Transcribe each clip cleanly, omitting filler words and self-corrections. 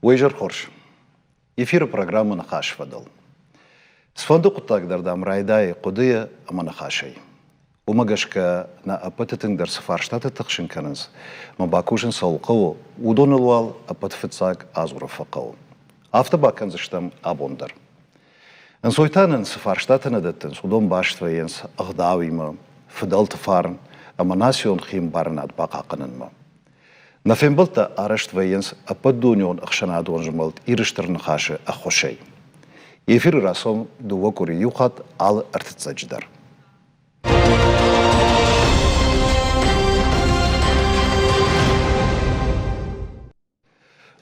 Уе зӕр хорз. Эфиры программӕ Ныхас фӕдыл. Цыфӕнды хъуыддаг дӕр, дам, райдайы хъуыдыйӕ ӕмӕ ныхасӕй. Уымӕ гӕсгӕ нӕ ӕппӕты тынгдӕр цы фарстатӕ тыхсын кӕнынц ӕмӕ бакусын цӕуыл хъӕуы, уыдоныл уал ӕппӕт фыццаг адзурын фӕхъӕуы. Афтӕ бакӕндзыстӕм абон дӕр. Ӕнцой та нын цы фарстатӕ нӕ дӕттынц, уыдон баст вӕййынц ӕгъдауимӕ, фыдӕлты фарн ӕмӕ национ хиӕмбарынад бахъахъхъӕнынмӕ. Нӕ фембӕлдтӕ арӕзт вӕййынц ӕппӕтдунеон ӕхсӕнадон змӕлд Иры Стыр Ныхас-ы ӕххуысӕй. Эфиры рацӕуӕм дыууӕ къуыри иу хатт алы ӕртыццӕджы дӕр.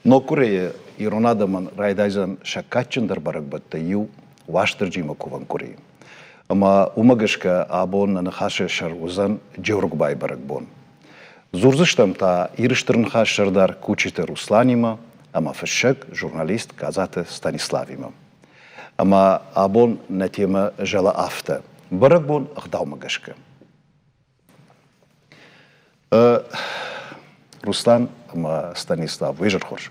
Ног къуырийы ирон адӕмӕн райдайдзӕн сӕ кадджындӕр бӕрӕгбӕттӕй иу Уастырджимӕ кувӕн къуыри. Ӕмӕ уымӕ гӕсгӕ абон нӕ ныхасы сӕр уыдзӕн Джеоргуыбайы бӕрӕгбон. Дзурдзыстӕм та Иры Стыр Ныхас сӕрдар Кучиты Русланимӕ ӕмӕ фыссӕг, журналист Къадзаты Станиславимӕ. Ӕмӕ абон нӕ темӕ зӕлы афтӕ: бӕрӕгбон ӕгъдаумӕ гӕсгӕ. Руслан ӕмӕ Станислав, уе зӕр хорз.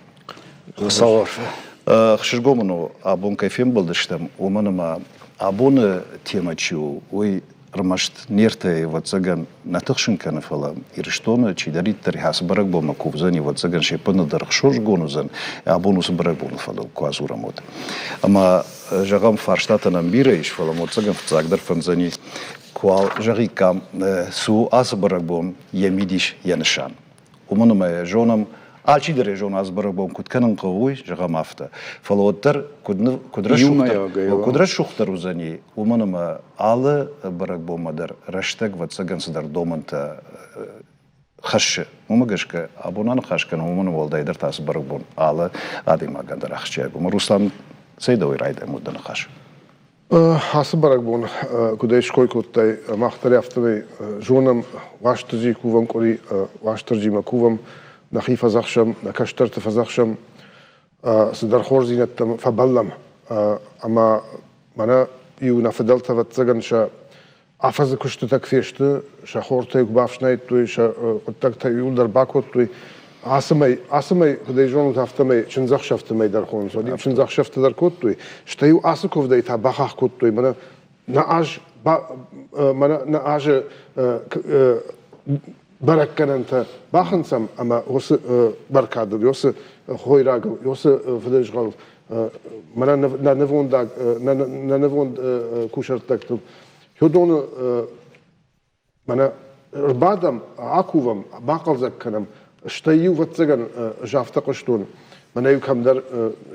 Хуыцау арфӕ. Хсызгон мын у, абон кӕй фембӕлдыстӕм, уымӕн ӕмӕ абоны темӕ чи у, уый ӕрмӕст не ртӕйы, ӕвӕццӕгӕн, нӕ тыхсын кӕны, фӕлӕ Ирыстоны чидӕриддӕр ацы бӕрӕгбонмӕ кувдзӕни, ӕвӕццӕгӕн, се ппӕт дӕр ӕхсызгон уыдзӕн, абон уыцы бӕрӕгбоны фӕдыл куы адзурӕм, уӕд. Ӕмӕ, зӕгъӕм, фарстатӕ нӕм бирӕ ис, фӕлӕ, ӕвӕццӕгӕн, фыццагдӕр фӕнддзӕни Куы уал зӕгъиккам, цы у ацы бӕрӕгбон, йӕ мидис, йӕ нысан. Уымӕн ӕмӕ йӕ зонӕм, алчидӕр йӕ зоны ацы бӕрӕгбон куыд кӕнын хъӕуы, уый, зӕгъӕм афтӕ. Фӕлӕ уӕддӕр куыд, куыд, рӕсугъддӕр, куыд рӕсугъддӕр уыдзӕни, уымӕн ӕмӕ алы бӕрӕгбонмӕ дӕр рӕстӕг, ӕвӕццӕгӕн, цыдӕр домӕнтӕ хӕссы. Уымӕ гӕсгӕ абон аныхас кӕнӕм, уымӕн уӕлдайдӕр та ацы бӕрӕгбон алы адӕймагӕн дӕр ахсджиаг у. Руслан, цӕй дӕуӕй райдайӕм уӕд дӕ ныхас? Ацы бӕрӕгбон, куыд ӕй ской кодтай, мах дӕр афтӕмӕй зонӕм, Уастырджийы кувӕн къуыри, Уастырджимӕ кувӕм, нӕхи фӕдзӕхсӕм, нӕ кӕстӕрты фӕдзӕхсӕм, цыдӕр хорздзинӕдтӕм фӕбӕллӕм. Ӕмӕ мӕнӕ иу нӕ фыдӕлтӕ, ӕвӕццӕгӕн, сӕ Афӕдзы куыстытӕ куы фесты, сӕ хортӕй куы бафснайдтой, сӕ хъуыддӕгтӕ иууылдӕр бакодтой. Ацы мӕй, ацы мӕй, куыд ӕй зонут, афтӕмӕй чындзӕхсӕвты мӕй дӕр хонынц. Уӕд-иу чындзӕхсӕвты дӕр кодтой, стӕй-иу ацы куывдӕй та бахахх кодтой, мӕнӕ нӕ аз, мӕнӕ нӕ азы бӕрӕггӕнӕнтӕ бахынцӕм ӕмӕ уыцы бӕркадыл, уыцы хойрагыл, уыцы фыдызгъӕл мӕнӕ нӕ нывондаг, нӕ нывонд кусӕрттӕгтыл уыдоны мӕнӕ ӕрбадӕм, акувӕм, бахъӕлдзӕг кӕнӕм, стӕй-иу, ӕвӕццӕгӕн, ӕз афтӕ хъуыстон, мӕнӕ-иу кӕмдӕр,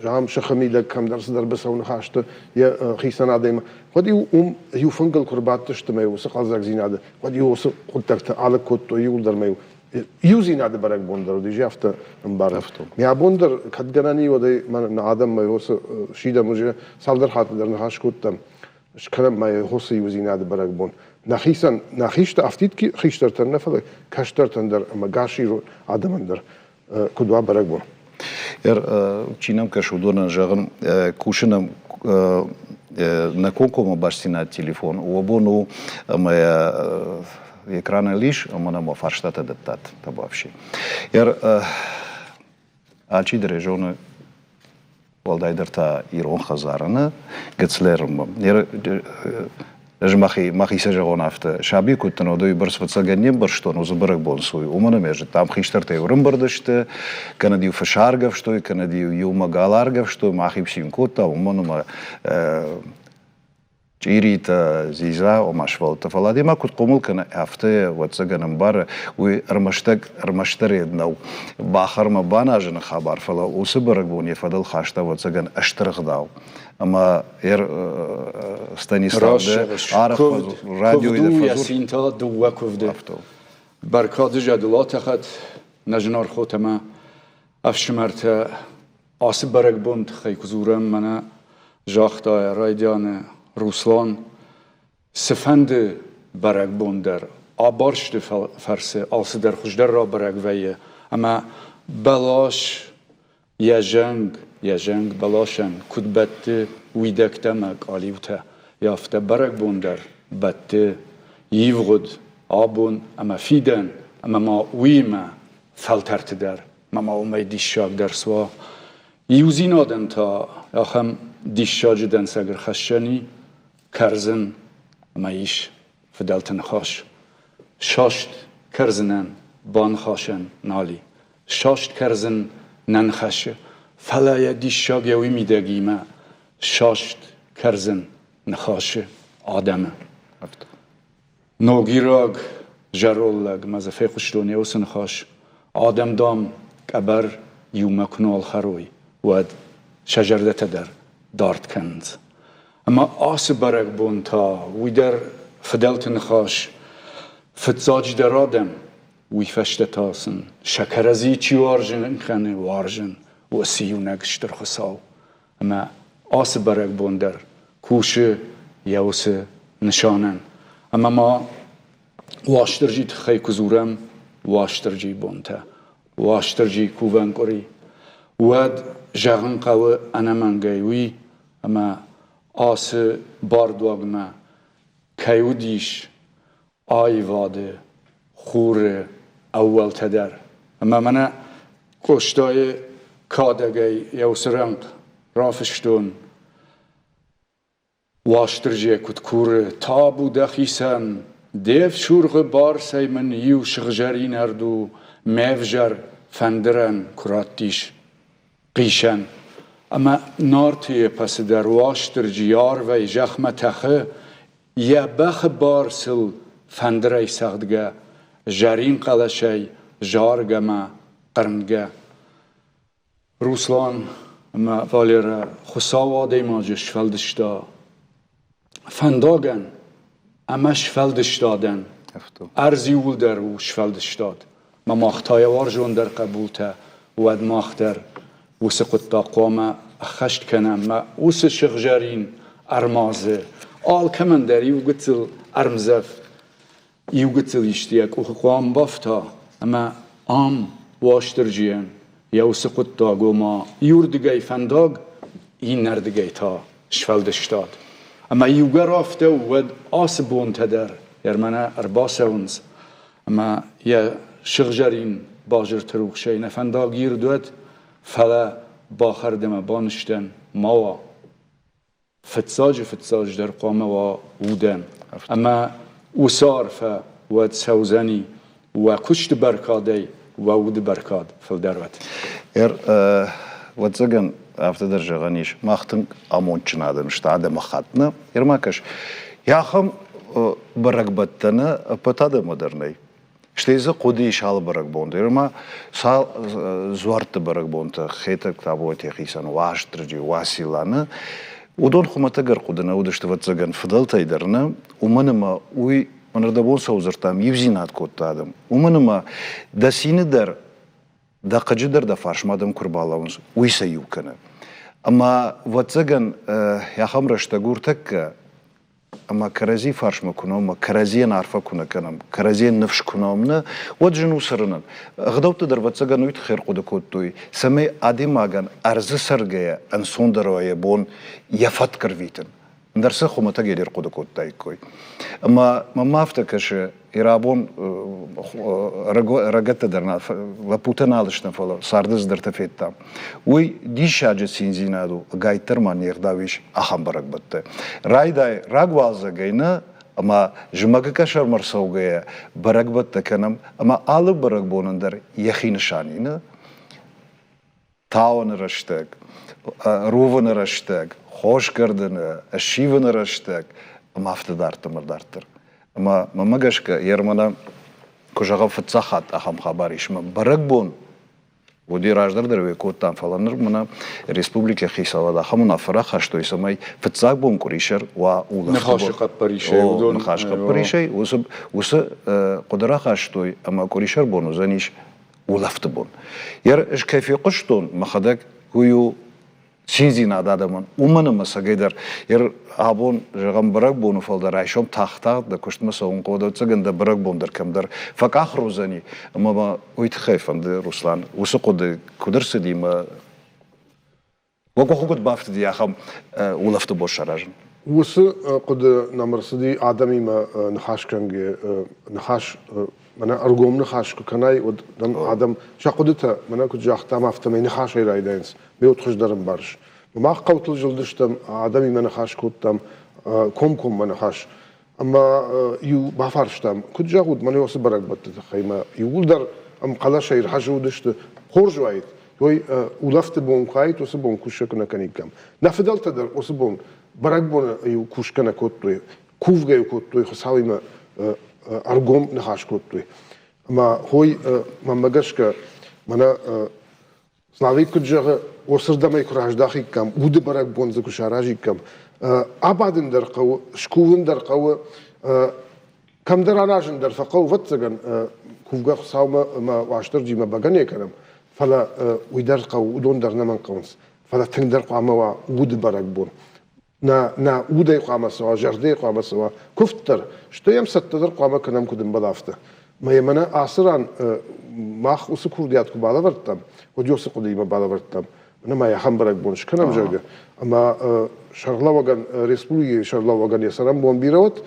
зӕгъӕм, сыхы мидӕг кӕмдӕр цыдӕр быцӕу ныхӕсты йӕ хицӕн адӕмы, уӕд-иу уым иу фынгыл куы рбадтысты мӕ уыцы хъӕлдзӕгдзинады, уӕд-иу уыцы хъуыддӕгтӕ алыг кодтой иууылдӕр мӕ-иу иудзинады бӕрӕгбон дӕр уыди, афтӕ ӕмбарын. Мӕ абон дӕр кӕд гӕнӕн и, уӕд ӕй нӕ адӕммӕ уыцы сидӕм уже цалдӕр хатты дӕр ныхас кодтам, скӕнӕм ма уыцы иудзинады бӕрӕгбон. Нӕхицӕн, нӕ хистӕр, афтид хистӕртӕн нӕ, фӕлӕ кӕстӕртӕн дӕр ӕмӕ гас ирон адӕмӕн дӕр куыд уа бӕрӕгбон. Чи нӕм кӕсы, уыдонӕн зӕгъын, кусы нӕм нӕ комкоммӕ бастдзинад телефон. Уӕ бон у ӕмӕ экраныл ис ӕмӕ нӕм уӕ фарстатӕ дӕттат табуафси. Алчидӕр ӕй зоны, уӕлдайдӕр та ирон хӕдзары нӕ Гыцлермӕ. Ӕз мӕхи, мӕхицӕй зӕгъон афтӕ, саби куы уыдтӕн, уӕд уыйбӕрц фыццагӕн не мбӕрстон, уыцы бӕрӕгбон цы у, уымӕн ӕмӕ зыдтам, хистӕртӕ-иу ӕрӕмбырд сты, кӕнӕ-иу фыс аргӕвстой, кӕнӕ-иу иумӕ гал аргӕвстой, мах-иу цин кодтам, уымӕн ӕмӕ чъиритӕ, дзидза, ома сывӕллӕттӕ. Фӕлӕ адӕймаг куыд хъомыл кӕны, афтӕ, ӕвӕццӕгӕн, ӕмбары, уый ӕрмӕстӕг, ӕрмӕстдӕр йед нӕу бахӕрмӕ баназыны хабар, фӕлӕ уыцы бӕрӕгбон йӕ фӕдыл хаста, ӕвӕццӕгӕн, стыр ӕгъдау. Ӕмӕ Станислав арӕх радиойы дӕр фӕдзур. Цинтӕ дыууӕ куывды. Бӕркады зӕдыл атӕхӕд нӕ зынаргъ хотӕ мӕ ӕфсымӕртӕ. Ацы бӕрӕгбоны тыххӕй куы дзурӕм, мӕнӕ загъта райдианы Руслан, цыфӕнды бӕрӕгбон дӕр абарсты фӕрцы алцыдӕр хуыздӕр рабӕрӕг вӕййы ӕмӕ бӕлас йӕ зӕнг, йӕ зӕнг бӕласӕн куыд бӕтты уидӕгтӕ ӕмӕ къалиутӕ, афтӕ бӕрӕгбон дӕр бӕтты ивгъуыд, абон ӕмӕ фидӕн, ӕмӕ ма уыимӕ фӕлтӕрты дӕр. Ӕмӕ ма уымӕй диссагдӕр цы уа. Иудзинадӕн та ахӕм диссаджы дӕнцӕг ӕрхӕссӕн и, кӕрдзын ӕмӕ ис фыдӕлты ныхас. Саст кӕрдзынӕн баныхасӕн нал и. Саст кӕрдзын нӕ ныхӕсы, фӕлӕ йӕ диссаг йӕ уый мидӕг и мӕ саст кӕрдзын ныхасы адӕмы. Ногираг зӕронд лӕг ма дзы фехъуыстон йӕ уыцы ныхас: адӕм, дам, къӕбӕр иумӕ куы нал хӕрой, уӕд сӕ зӕрдӕтӕ дӕр дард кӕнынц. Ӕмӕ ацы бӕрӕгбон та уый дӕр фыдӕлты ныхас фыццаджыдӕр адӕм, уый фӕстӕ та сын сӕ кӕрӕдзийы чи уарзын кӕны, уарзын, уыцы иунӕг Стыр Хуыцау. Ӕмӕ ацы бӕрӕгбон дӕр кусы йӕ уыцы нысанӕн. Ӕмӕ ма Уастырджийы тыххӕй куы дзурӕм, Уастырджийы бонтӕ, Уастырджийы кувӕн къуыри, уӕд зӕгъын хъӕуы ӕнӕмӕнгӕй уый, ӕмӕ ацы бардуагмӕ кӕй уыдис аивады хуры ӕууӕлтӕ дӕр. Ӕмӕ мӕнӕ Къостайы кадӕгӕй йӕ уыцы рӕнхъ рафыстон. Уастырджийӕ куыд куры, табу дӕхицӕн, де фсургъы барцӕй мын иу сыгъзӕрин ӕрду ме взӕр фӕндырӕн куы раттис. Хъисӕн. Ӕмӕ Нарты эпосы дӕр Уастырджи арвӕй зӕхмӕ тӕхы, йӕ бӕхы барцыл фӕндырӕй цӕгъдгӕ, зӕрин хъӕлӕсӕй заргӕ мӕ хъырнгӕ. Руслан ӕмӕ Валерӕ Хуыцау адӕймаджы сфӕлдыста фӕндагӕн ӕмӕ сфӕлдыстадӕн. Ӕрдз иууылдӕр у сфӕлдыстад. Мӕ мах та йӕ уарзондӕр хъӕбултӕ, уӕд мах дӕр уыцы хъуыддаг хъуамӕ ӕххӕст кӕнӕм. Мӕ уыцы сыгъзӕрин ӕрмадзы алкӕмӕн дӕр иу гыццыл ӕрмдзӕф, иу гыццыл исты йӕ къухы хъуамӕ бафта, ӕмӕ ам Уастырджийӕн йӕ уыцы хъуыддаг, ома иуырдыгӕй фӕндаг, иннӕрдыгӕй та сфӕлдыстад. Ӕмӕ иугӕр афтӕ у, уӕд ацы бонтӕ дӕр мӕнӕ ӕрбацӕуынц ӕмӕ йӕ сыгъзӕрин базырты рухсӕй нӕ фӕндаг ирд уӕд, фӕлӕ бахӕрд ӕмӕ банызтӕн ма уа. Фыццаджы-фыццаджыдӕр хъуамӕ уа удӕн. Ӕмӕ уыцы арфӕ уӕд цӕудзӕни уӕ куысты бӕркадӕй, уӕ уды бӕркад фылдӕр уӕд. Ӕвӕццӕгӕн, афтӕ дӕр зӕгъӕн ис, мах тынг амондджын адӕм сты, адӕмыхатт нӕ. Ӕрмӕ кӕс, ахӕм бӕрӕгбӕттӕ нӕ ӕппӕт адӕммӕ дӕр нӕй. Стӕй дзы хъуыды ис алы бӕрӕгбон дӕр ӕмӕ цал дзуӕртты бӕрӕгбонтӕ Хетӕг Табуатӕй хицӕн Уастырджи, Уацилла нӕ, уыдон хуымӕтӕг ӕрхъуыды нӕ уыдысты, ӕвӕццӕгӕн, фыдӕлтӕй дӕр нӕ, уымӕн ӕмӕ уый мӕнырдӕбон цӕуыл дзырдтам, иудзинад кодта адӕм. Уымӕн ӕмӕ дӕ цины дӕр, дӕ хъыджы дӕр дӕ фарсмӕ адӕм куы рбалӕууынц, уый сӕ иу кӕны. Ӕмӕ, ӕвӕццӕгӕн, ахӕм рӕстӕг уртӕккӕ ӕмӕ кӕрӕдзи фарсмӕ куы нӕ уӕм, кӕрӕдзийӕн арфӕ куы нӕ кӕнӕм, кӕрӕдзийӕн ныфс куы нӕ уӕм, нӕ, уӕд зын у цӕрынӕн. Ӕгъдӕутты дӕр, ӕвӕццӕгӕн, уый тыххӕй ӕрхъуыды кодтой, цӕмӕй адӕймагӕн ӕрдзы цӕргӕйӕ ӕнцондӕр уа йӕ бон йӕ фӕтк ӕрвитын. Ӕндӕр сӕ хуымӕтӕгӕй дӕр хъуыды кодтаиккой. Ӕмӕ мӕм афтӕ кӕсы, Ирабон ӕрыгӕттӕ дӕр лӕппутӕ нал сты, фӕлӕ царды цыдӕртӕ федтам. Уый диссаджы циндзинад у, ӕгайтдӕр ма не гъдау ис ахӕм бӕрӕгбӕттӕ. Райдай рагуалдзӕгӕй нӕ, ӕмӕ зымӕгы къӕсӕрмӕ рцӕугӕйӕ бӕрӕгбӕттӕ кӕнӕм, ӕмӕ алы бӕрӕгбонӕн дӕр йӕхи нысан и, нӕ? Тауыны рӕстӕг, рувыны рӕстӕг, хосгӕрдыны, ссивыны рӕстӕг ӕмӕ афтӕ дарддӕр ӕмӕ дарддӕр. Ӕмӕ мӕнмӕ гӕсгӕ, Ермана, куы зӕгъӕм, фыццаг хатт ахӕм хабар ис, ӕмӕ бӕрӕгбон уыди раздӕр дӕр уый кодтам, фӕлӕ ныр мӕнӕ республикӕйы хицауад ахӕм уынаффӕ рахастой, цӕмӕй фыццаг бон къуырисӕр уа улӕфты Ныхасы хъӕппӕрисӕй уыдон. Ныхасы хъӕппӕрисӕй уыцы хъуыды рахастой, ӕмӕ къуырисӕр бон уыдзӕнис улӕфты бон. Ӕз кӕй фехъуыстон, мӕхӕдӕг уый у циндзинад адӕмӕн, уымӕн ӕмӕ цӕгӕйдӕр абон, зӕгъӕм, бӕрӕгбоны фӕлдӕр райсом тагъд-тагъд дӕ куыстмӕ цӕуын хъӕуы, ӕвӕццӕгӕн дӕ бӕрӕгбон дӕр кӕмдӕр фӕкъахыр уыдзӕни. Ӕмӕ мӕ уый тыххӕй фӕнды, Руслан, уыцы хъуыды куыд ӕрцыди мӕ уӕ къухы куыд бафтыди ахӕм улӕфты бон саразын? Уыцы хъуыды нӕм ӕрцыди адӕмимӕ ныхас кӕнгӕ, ныхас мӕнӕ ӕргом ныхас куы кӕнай, уӕд дӕм адӕм сӕ хъуыдытӕ, мӕнӕ куыд загътам, афтӕмӕй ныхасӕй райдайынц, ме уд хуыздӕр ӕмбарыс. Мах хъӕутыл зылдыстӕм, адӕмимӕ ныхас кодтам, комкоммӕ ныхас. Ӕмӕ иу бафарстам, куыд зӕгъут, мӕнӕ уыцы бӕрӕгбӕтты тыххӕй мӕ иууылдӕр ӕмхъӕлӕсӕй разы уыдысты, хорз уаид, той улӕфты бон куы уаид, уыцы бон кусгӕ куы нӕ кӕниккам. Нӕ фыдӕлтӕ дӕр уыцы бон бӕрӕгбоны-иу кусгӕ нӕ кодтой, кувгӕ-иу кодтой, Хуыцауимӕ ӕргом ныхас кодтой. Ӕмӕ хой, мӕнмӕ гӕсгӕ, мӕнӕ Славик куыд зӕгъы, уыцырдӕм ӕй куы раздахиккам, уды бӕрӕгбон дзы куы саразиккам, абадын дӕр хъӕуы, скувын дӕр хъӕуы, кӕмдӕр аразын дӕр фӕхъӕуы, ӕвӕццӕгӕн, кувгӕ Хуыцаумӕ ӕмӕ Уастырджимӕ бӕгӕны кӕнӕм, фӕлӕ уый дӕр хъӕуы, уыдон дӕр нӕмӕнг хъӕуынц. Фӕлӕ тынгдӕр хъуамӕ уа уды бӕрӕгбон. Нӕ, нӕ удӕй хъуамӕ цӕуа, зӕрдӕйы хъуамӕ цӕуа куывд дӕр, стӕй йӕм цӕттӕ дӕр хъуамӕ кӕнӕм, куыд ӕмбӕлы, афтӕ. Мӕ йӕ мӕнӕ ацы ран мах уыцы курдиат куы балӕвӕрдтам, уӕд уыцы хъуыдыимӕ балӕвӕрдтам, мӕнӕ ма ахӕм бӕрӕгбон скӕнӕм, зӕгъгӕ. Ӕмӕ сӕргълӕууӕгӕн, республикӕйы сӕргълӕууӕгӕн йӕ цӕрӕнбон бирӕ уӕд.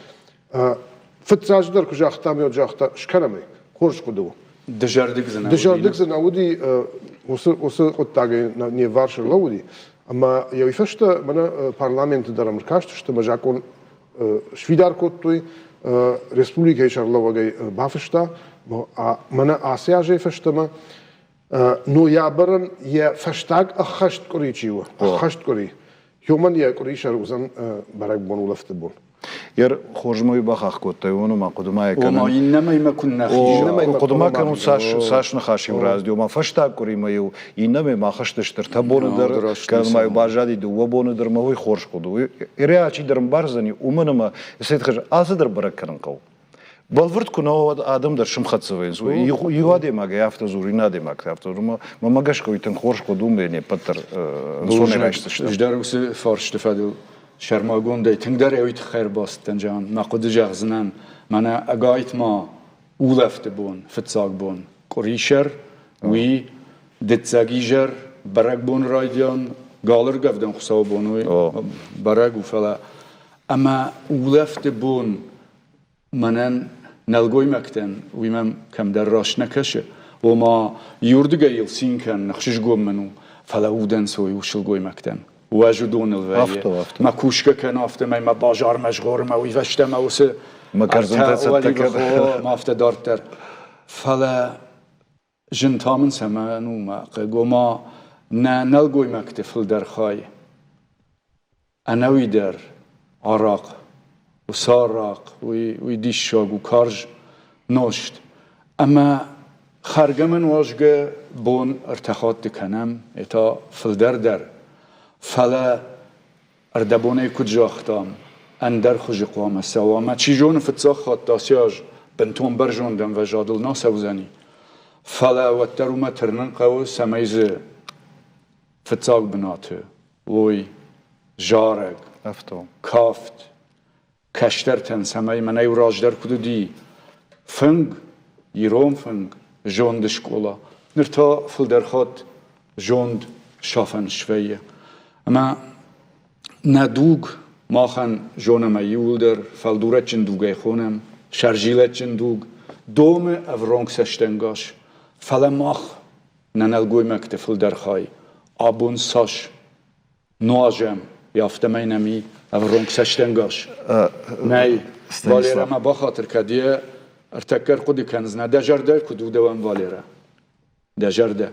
Фыццаджыдӕр куы загътам, уӕд загъта, скӕнӕм ӕй, хорз хъуыды у. Дызӕрдыг дзы нӕ уыди? Дызӕрдыг дзы нӕ уыди, уыцы, уыцы хъуыддагӕй не вварс ӕрлӕууыди. Ӕмӕ йӕ уый фӕстӕ мӕнӕ парламенты дӕр ӕркастысты ӕмӕ закъон сфидар кодтой, республикӕйы сӕргълӕууӕгӕй бафыста. Мӕнӕ ацы азӕй фӕстӕмӕ ноябрӕн йӕ фӕстаг ӕххӕст къуыри чи у, ӕххӕст къуыри, уымӕн йӕ къуырисӕр уыдзӕн бӕрӕгбон улӕфты бон. Ер хорз мой бахахх кодтай, уымӕн ӕмӕ хъуыдымӕ кӕнын. Ома иннӕмӕй мӕ куыннӕ хиза. Хъуыдымӕ кӕнут цас, цас ныхас-иу рацыди, ома фӕстаг къуыримӕ-иу иннӕмӕй ма хызтысты ӕртӕ боны дӕр, кӕд ма-иу баззади дыууӕ боны дӕр, мӕ уый хорз хъуыды у. Ерӕ алчидӕр ӕмбардзӕни, уымӕн ӕмӕ алцы дӕр бӕрӕг кӕнын хъӕуы. Бӕлвырд куы нӕ уа, уӕд адӕм дӕр сымхӕццӕ вӕййынц. Иу адӕймагӕй афтӕ дзуры, иннӕ адӕймаг та афтӕ дзуры. Мӕнмӕ гӕсгӕ уый тынг хорз хъуыды у, ӕмӕ не ппӕт дӕр ӕнцонӕй райсдзыстӕм. Ӕз дӕр уыцы фарсты фӕдыл сӕрмагондӕй тынгдӕр уый тыххӕй ӕрбацыдтӕн, зӕгъын, мӕ хъуыды зӕгъдзынӕн, мӕнӕ ӕгайтма улӕфты бон, фыццаг бон, къуырисӕр, уый дыццӕг изӕр, бӕрӕгбоны райдиан, галыргӕвдӕн хуыцаубон уый бӕрӕг у, фӕлӕ ӕмӕ улӕфты бон мӕнӕн нӕлгоймӕгтӕн уый мӕм кӕмдӕр раст нӕ кӕсы. Ома, иуырдыгӕй йыл цин кӕнын ӕхсызгон мын у, фӕлӕ удӕнцой у сылгоймӕгтӕн. Уӕз уыдоныл вӕййы. Мӕ кусгӕ кӕн, афтӕмӕй мӕ базармӕ згъоры, мӕ уый фӕстӕ мӕ уыцы мӕ кӕрдзынтӕ цӕттӕ кӕн. Афтӕ дарддӕр. Фӕлӕ зын та мын цӕмӕн у мӕ хъыг, ома нӕ нӕлгоймӕгты фылдӕр хай Ӕнӕуи дӕр арахъ, уыцы арахъ, уый, уый диссаг у, карз нозт. Ӕмӕ хӕргӕ мӕ нуазгӕ бон ӕртӕ хатты кӕнӕм, йе та фылдӕр дӕр. Фӕлӕ ӕрдӕбонӕй куыд загътам, ӕндӕр хуызы хъуамӕ цӕуа. Ӕмӕ чи зоны, фыццаг хатт ацы аз бынтон бӕрзонд ӕмвӕзадыл нӕ цӕудзӕни. Фӕлӕ уӕддӕр уымӕ тырнын хъӕуы, цӕмӕй дзы фыццаг бынаты уой зарӕг, кафт, кӕстӕртӕн, цӕмӕй мӕнӕй раздӕр куыд уыди фынг, ирон фынг, зонды скъола. Ныр та фылдӕр хатт зонд сафӕн свӕййы. Ӕмӕ нӕ дуг махӕн зонӕм ӕй иууылдӕр, фӕлдурӕджджын дугӕй хонӕм, сӕрзилӕджджын дуг, домы ӕвронг цӕстӕнгас. Фӕлӕ мах нӕ нӕлгоймӕгты фылдӕр хай абон цас нуазӕм, афтӕмӕй нӕм и ӕвронг цӕстӕнгас. Нӕй, Валерӕ ма бахатыр кӕд йӕ ӕртӕккӕ ӕрхъуыды кӕндзынӕ. Дӕ зӕрдӕ куыд у дӕуӕн, Валерӕ? Дӕ зӕрдӕ.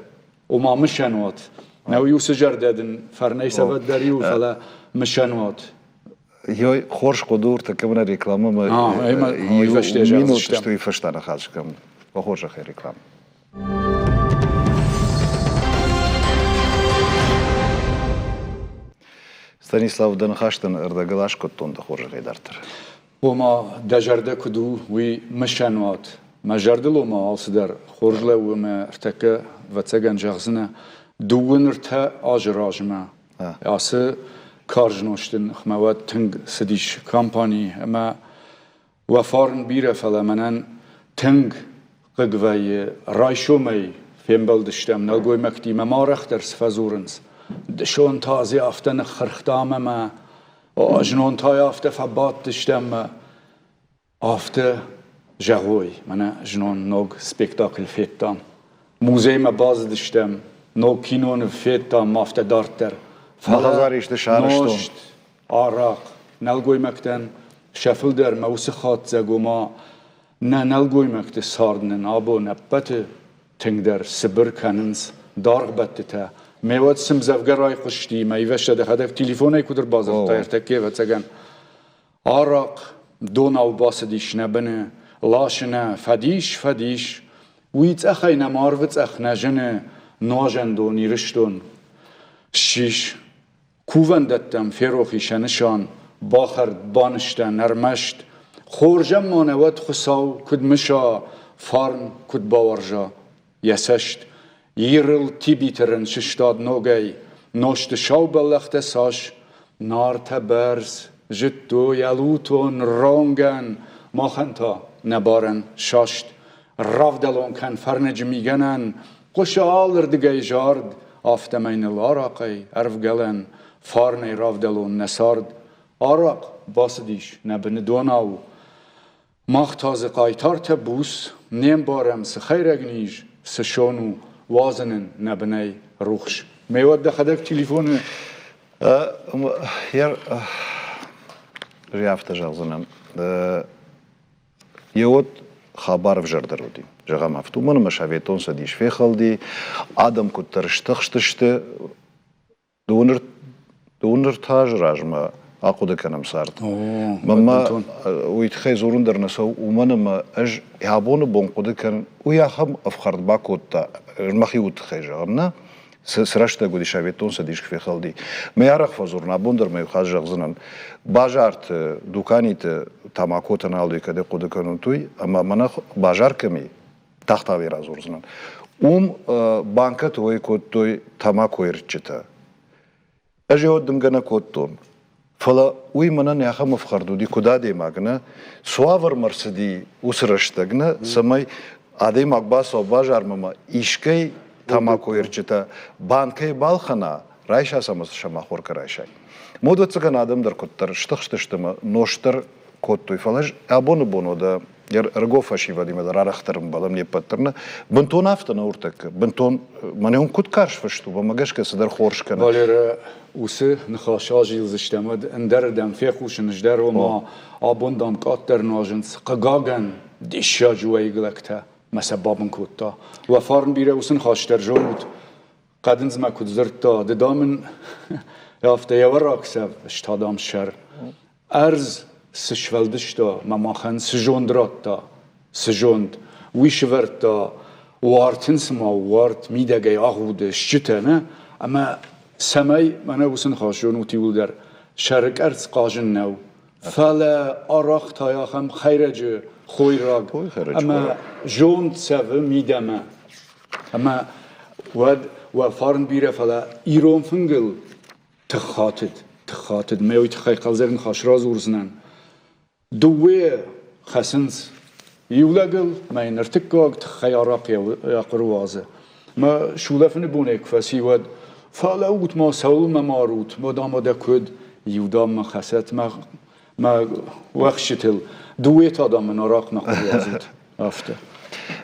Ома мысӕнуат. Нӕу иу цы зӕрдӕ дын фӕрнӕй цӕвӕд дӕр иу, фӕлӕ мысӕнуат. Йой, хорз хъуыды у, ӕртӕккӕ мын рекламӕмӕ минут сты фӕстӕ ныхас кӕнын. Бахорзӕхӕй рекламӕ. Станислав, дӕ ныхӕстӕн ӕрдӕгыл аскъуыдтон дӕ хорзӕхӕй дарддӕр. Ома, дӕ зӕрдӕ куыд у, уый мысӕнуат. Мӕ зӕрдыл ома алцыдӕр хорз лӕууы мӕ ӕртӕккӕ, ӕвӕццӕгӕн, зӕгъдзынӕ, дыууын ӕртӕ азы размӕ ацы карз нозты ныхмӕ уӕд тынг цыдис кампани ӕмӕ Уӕ фарн бирӕ, фӕлӕ мӕнӕн тынг хъыг вӕййы. Райсомӕй фембӕлдыстӕм нӕлгоймӕгтимӕ ма арӕхдӕр цы фӕдзурынц. Дысон та дзы афтӕ ныххырхтам ӕмӕ. Знон та афтӕ фӕбадтыстӕм ӕмӕ афтӕ зӕгъой, мӕнӕ знон ног спектакль федтам. Музеймӕ бацыдыстӕм, ног киноныв федтам, афтӕ дарддӕр. Фӕлӕ исты сарӕзтон. Нозт, арахъ, нӕлгоймӕгтӕн сӕ фылдӕр мӕ уыцы хатдзӕг, ома нӕ нӕлгоймӕгты цард нын абон ӕппӕты тынгдӕр цыбыр кӕнынц даргъбӕттытӕ. Ме уӕд цы мдзӕвгӕ райхъуысти, мӕ ивӕзтӕ дӕхӕдӕг телефонӕй куыд ӕрбадзырдтай ӕртӕккӕ, ӕвӕццӕгӕн. Арахъ донау бацыдис нӕ быны, ласы нӕ, фӕдис, фӕдис. Уый цъӕхӕй нӕм арвы цъӕх нӕ зыны, нуазӕндон Ирыстон. Ссис. Кувӕндӕттӕм ферох и сӕ нысан, бахӕрд, банызтӕн ӕрмӕст. Хорзӕн ма нӕ уӕд Хуыцау куыд мыса, фарн куыд бауарза йӕ цӕст. Ирыл Тибиты рын сыстад ногӕй, нозты сау бӕллӕхтӕ цас. Нартӕ бӕрц зыдтой ӕлутон ронгӕн, махӕн та нӕ барӕн саст. Равдӕлон кӕн фӕрныджы мигӕнӕн, хъуысы алырдыгӕй зард, афтӕмӕй ныл арахъӕй ӕрвгӕлӕн, фарнӕй равдӕлон нӕ цард. Арахъ бацыдис нӕ быны донау. Мах та дзы хъайтартӕ буц, не мбарӕм, цы хӕйрӕг низ, цы сон у, уадзын ын нӕ бынӕй рухс. Ме уӕд дӕхӕдӕг телефоны Афтӕ зӕгъдзынӕн. Йеуӕд хабар ӕвзӕрдӕр уыди. Зӕгъӕм, афтӕ уымӕн ӕмӕ Советон Цӕдис фехӕлди, адӕм куыддӕр стыхстысты, Дыууын азы размӕ ахъуыды кӕнӕм цард. Мӕнмӕ уый тыххӕй дзурын дӕр нӕ цӕуы, уымӕн ӕмӕ ӕз абоны бон хъуыды кӕнын, уый ахӕм ӕфхӕрд бакодта, мӕхи уд тыххӕй зӕгъын, нӕ? Цы рӕстӕг уыди Советон Цӕдис куы фехӕлди. Мӕ арӕх фӕдзурын, абон дӕр мӕ иу хатт зӕгъдзынӕн, базарты, дуканиты тамакотӕ нал уый кӕд хъуыды кӕнут, уый, ӕмӕ мӕнӕ базар кӕм и, тагъд радзурдзынӕн. Уым банкӕты уӕй кодтой тамакойы рдджытӕ. Ӕз йӕ дымгӕ нӕ кодтон. Фӕлӕ уый мӕнӕн ахӕм ӕфхӕрд уыди, куыд адӕймаг, нӕ? Цуавӕрмӕ рцыди уыцы рӕстӕг, нӕ? Цӕмӕй адӕймаг бацӕуа базармӕ ӕмӕ искӕй тамакойы рдджытӕ банкӕй балхӕна, райса сӕ ӕмӕ сӕ махоркӕ райсай. Модӕццӕгӕн адӕм дӕр куыддӕр стыхстысты ӕмӕ нозт дӕр кодтой. Фӕлӕ ӕз абоны бон уӕдӕ ӕрыгон фӕсивӕдимӕ дӕр арӕхдӕр ӕмбӕлӕм не ппӕт дӕр нӕ. Бынтон афтӕ нӕ уртӕккӕ. Бынтон мӕнӕ уым куыд карз фыст у, уымӕ гӕсгӕ цыдӕр хорз кӕны. Валерӕ, уыцы ныхас азилдзыстӕм, уӕд ӕндӕрырдӕм фехъусын ӕз дӕр, ома абон, дам, къаддӕр нуазынц. Хъыгагӕн, диссаджы уӕйыг лӕгтӕ мӕ сӕ бабын кодта. Уӕ фарн бирӕ уыцы ныхас дӕр зонут. Хъӕдындзмӕ куыд дзырдта, ды, дам, ын афтӕ йӕ уӕрагсӕв, ӕз та, дам, сӕр. Ӕрдз цы сфӕлдыста мӕ махӕн цы зонд радта, цы зонд, уый сывӕрдта уарт ын цыма уарт мидӕгӕй агъуды стджытӕ, нӕ? Ӕмӕ цӕмӕй мӕнӕ уыцы ныхас зонут иуылдӕр, сӕры къӕрцц хъазын нӕу, фӕлӕ арӕх та ахӕм хӕйрӕджы хойраг ӕмӕ зонд цӕвы мидӕмӕ. Ӕмӕ уӕд уӕ фарн бирӕ, фӕлӕ ирон фынгыл тыххатыд, тыххатыд. Мӕ уый тыххӕй хъӕлдзӕг ныхас радзурдзынӕн. Дыууӕ хӕцынц иу лӕгыл, мӕ йын ӕртыккаг тыххӕй арахъ йӕ хъуыры уадзы. Мӕ сулӕфыны бонӕй куы фӕци, уӕд фӕлӕуут ма, цӕуыл мӕ марут, мӕ дам, дӕ куыд, иу дам мӕ хӕцӕт мӕ мӕ уӕхсчытыл, дыууӕ та дам мын арахъ мӕ хъуыры уадзут. Афтӕ.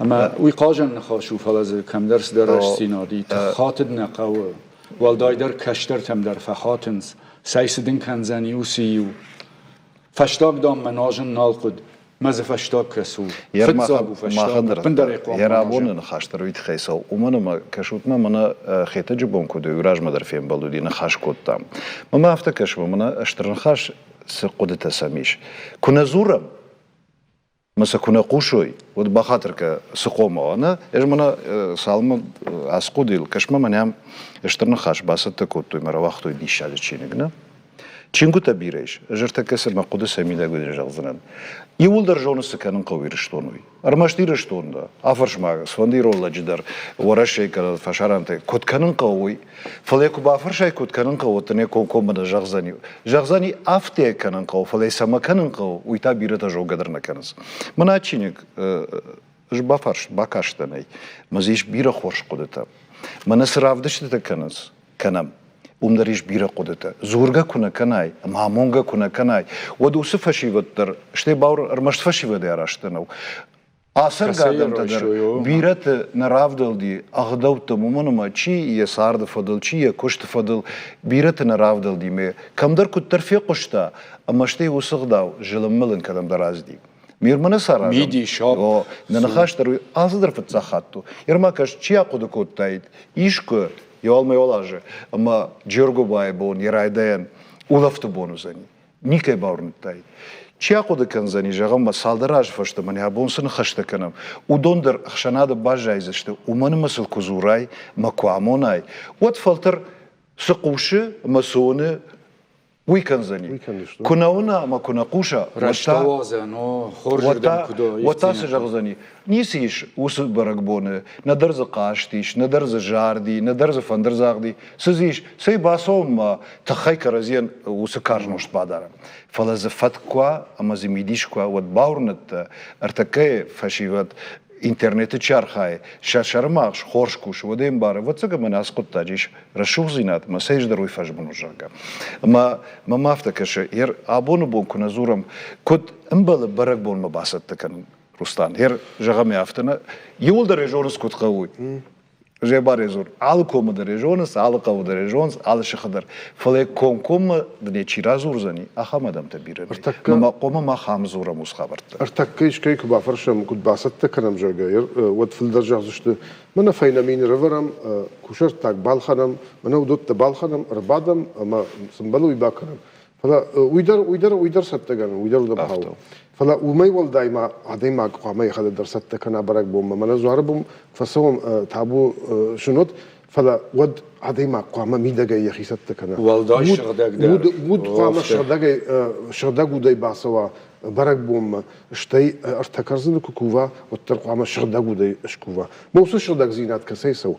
Ӕмӕ уый хъазӕн ныхас у, фӕлӕ дзы кӕмдӕр цыдӕр рӕстдзинад и, тыххатыд нӕ хъӕуы. Уӕлдайдӕр кӕстӕртӕм дӕр фӕхатынц, цӕй цы дын кӕндзӕни уыцы иу. Фӕстаг, дам, мӕ нуазын нал хъуыд, мӕ дзы фӕстаг кӕс у. Фыццаг у фӕстаг, ӕппындӕр ӕй хъуамӕ Йӕ рабоны ныхас дӕр уый тыххӕй цӕуы. Уымӕн ӕмӕ кӕсут-ма, мӕнӕ Хетӕджы бон куыд у, уый размӕ дӕр фембӕлд уыди, ныхас кодтам. Мӕнмӕ афтӕ кӕсы, мӕнӕ стыр ныхас цы хъуыдытӕ сӕм ис. Куы нӕ дзурӕм, мӕ сӕ куы нӕ хъусой, уӕд бахатыр кӕ, цы хъомӕ уа, нӕ? Ӕз мӕнӕ цалынмӕ ацы хъуыдыйыл кӕсмӕ мӕнӕ стыр ныхас бацӕттӕ кодтой мӕ рауагътой диссаджы чиныг, нӕ? Чингуытӕ бирӕ ис. Ӕз ӕртӕккӕ цы мӕ хъуыды сӕ мидӕг уыди зӕгъдзынӕн. Иууылдӕр зоны, цы кӕнын хъӕуы Ирыстон, уый. Ӕрмӕст Ирыстон дӕ. Афӕрс ма, цыфӕнды ирон лӕджы дӕр, Уӕрӕсейы кӕнӕ фӕсарӕнтӕй, куыд кӕнын хъӕуы, уый. Фӕлӕ йӕ куы бафӕрсай, куыд кӕнын хъӕуы, уӕд дын йӕ комкоммӕ нӕ зӕгъдзӕни. Зӕгъдзӕни, афтӕ йӕ кӕнын хъӕуы, фӕлӕ йӕ цӕмӕ кӕнын хъӕуы, уый та бирӕтӕ зонгӕ дӕр нӕ кӕнынц. Мӕнӕ чиныг ӕз бафарст, бакастӕн ӕй, мӕ дзы ис бирӕ хорз хъуыдытӕ. Мӕнӕ цы равдыстытӕ кӕнынц, кӕнӕм. Уым дӕр ис бирӕ хъуыдытӕ. Дзургӕ куы нӕ кӕнай ӕмӕ амонгӕ куы нӕ кӕнай, уӕд уыцы фӕсивӕд дӕр, стӕй бауыр ӕрмӕст фӕсивӕдӕй арӕзт нӕу. Ацӕргӕ адӕмтӕ дӕр бирӕты нӕ равдӕлди ӕгъдӕуттӕм, уымӕн ӕмӕ чи йӕ царды фӕдыл, чи йӕ куысты фӕдыл, бирӕты нӕ равдӕлди ме кӕмдӕр куыддӕр фехъуыста, ӕмӕ стӕй уыцы гъдау зылын-мылын кӕдӕмдӕр ацыди. Мирмӕ саразӕм. Мидис, О, нӕ ныхас дӕр уый алцыдӕр фыццаг хатт у. Ерма кӕс, чи ахъуыды кодтаид, искуы, еуал азы, ӕмӕ Джергобайы бон йӕ райдайӕн улӕфты бон уыдзӕни. Никӕй бауырныдтаид. Чи ахъуыды кӕндзӕни, зӕгъӕм, мӕ цалдӕр азы фӕстӕ мӕнӕ абон цы ныхӕстӕ кӕнӕм, уыдон дӕр ӕхсӕнады баззайдзысты, уымӕн ӕмӕ сыл куы дзурай мӕ куы амонай, уӕд фӕлтӕр цы хъусы ӕмӕ цы уыны, уый кӕндзӕни. Куы нӕ уына ӕмӕ куы нӕ хъуса, уӕд та цы зӕгъдзӕни? Ницы ис уыцы бӕрӕгбоны, нӕдӕр дзы хъазт ис, нӕдӕр дзы зард и, нӕдӕр дзы фӕндырдзагъд и. Цы дзы ис? Цӕй бацӕуӕм ма тыххӕй кӕрӕдзийӕн уыцы карз нозт бадарӕм. Фӕлӕ дзы фӕтк куы уа ӕмӕ дзы мидис куы уа, уӕд бауырныдта, ӕртӕккӕйы фӕсивӕд интернеты чи архайы, сӕ сӕрымагъз хорз кусы, уӕд ӕй ӕмбары, ӕвӕццӕгӕн мӕнӕ ацы хъуыддаджы ис рӕсугъддзинад ӕмӕ сӕ ӕз дӕр уый фӕзмын, зӕгъгӕ. Ӕмӕ мӕм афтӕ кӕсы, абоны бон куы нӕ дзурӕм, куыд ӕмбӕлы бӕрӕгбонмӕ бацӕттӕ кӕнын, Рустан. Ер, зӕгъӕм, афтӕ нӕ, иуылдӕр ӕй зонынц, куыд хъӕуы. Зӕбар зон, алы комы дӕр ӕй зонынц, алы хъӕуы дӕр ӕй зонынц, алы сыхы дӕр. Фӕлӕ комкоммӕ дын чи радзурдзӕни, ахӕм адӕмтӕ бирӕ нӕй. Мӕ хъуамӕ мах ам дзурӕм уыцы хабӕрттӕ. Ӕртӕккӕ искӕй куы бафӕрсӕм, куыд бацӕттӕ кӕнӕм, зӕгъгӕ, уӕд фылдӕр зӕгъдзысты, мӕнӕ фӕйнӕ мины рӕвӕрӕм, кусӕрттаг балхӕнӕм, мӕнӕ уыдӕттӕ балхӕнӕм, ӕрбадӕм ӕмӕ цы мбӕлы, уый бакӕнӕм. Фӕлӕ уый дӕр, уый дӕр, уый дӕр цӕттӕгӕнӕн, уый дӕр уыдӕм хауы. Фӕлӕ уымӕй уӕлдай ма адӕймаг хъуамӕ йӕхӕдӕг дӕр цӕттӕ кӕна бӕрӕгбонмӕ. Мӕнӕ дзуары бон фӕцӕуӕм табу сынот, фӕлӕ уӕд адӕймаг хъуамӕ мидӕгӕй йӕхи цӕттӕ кӕна. Уӕлдай сыгъдӕгдӕр. Уд, уд хъуамӕ сыгъдӕгӕй, сыгъдӕг удӕй бацӕуа бӕрӕгбонмӕ, стӕй ӕртӕ кӕрдзыны куы кува, уӕддӕр хъуамӕ сыгъдӕг удӕй скува. Мӕ уыцы сыгъдӕгдзинад кӕцӕй цӕуы?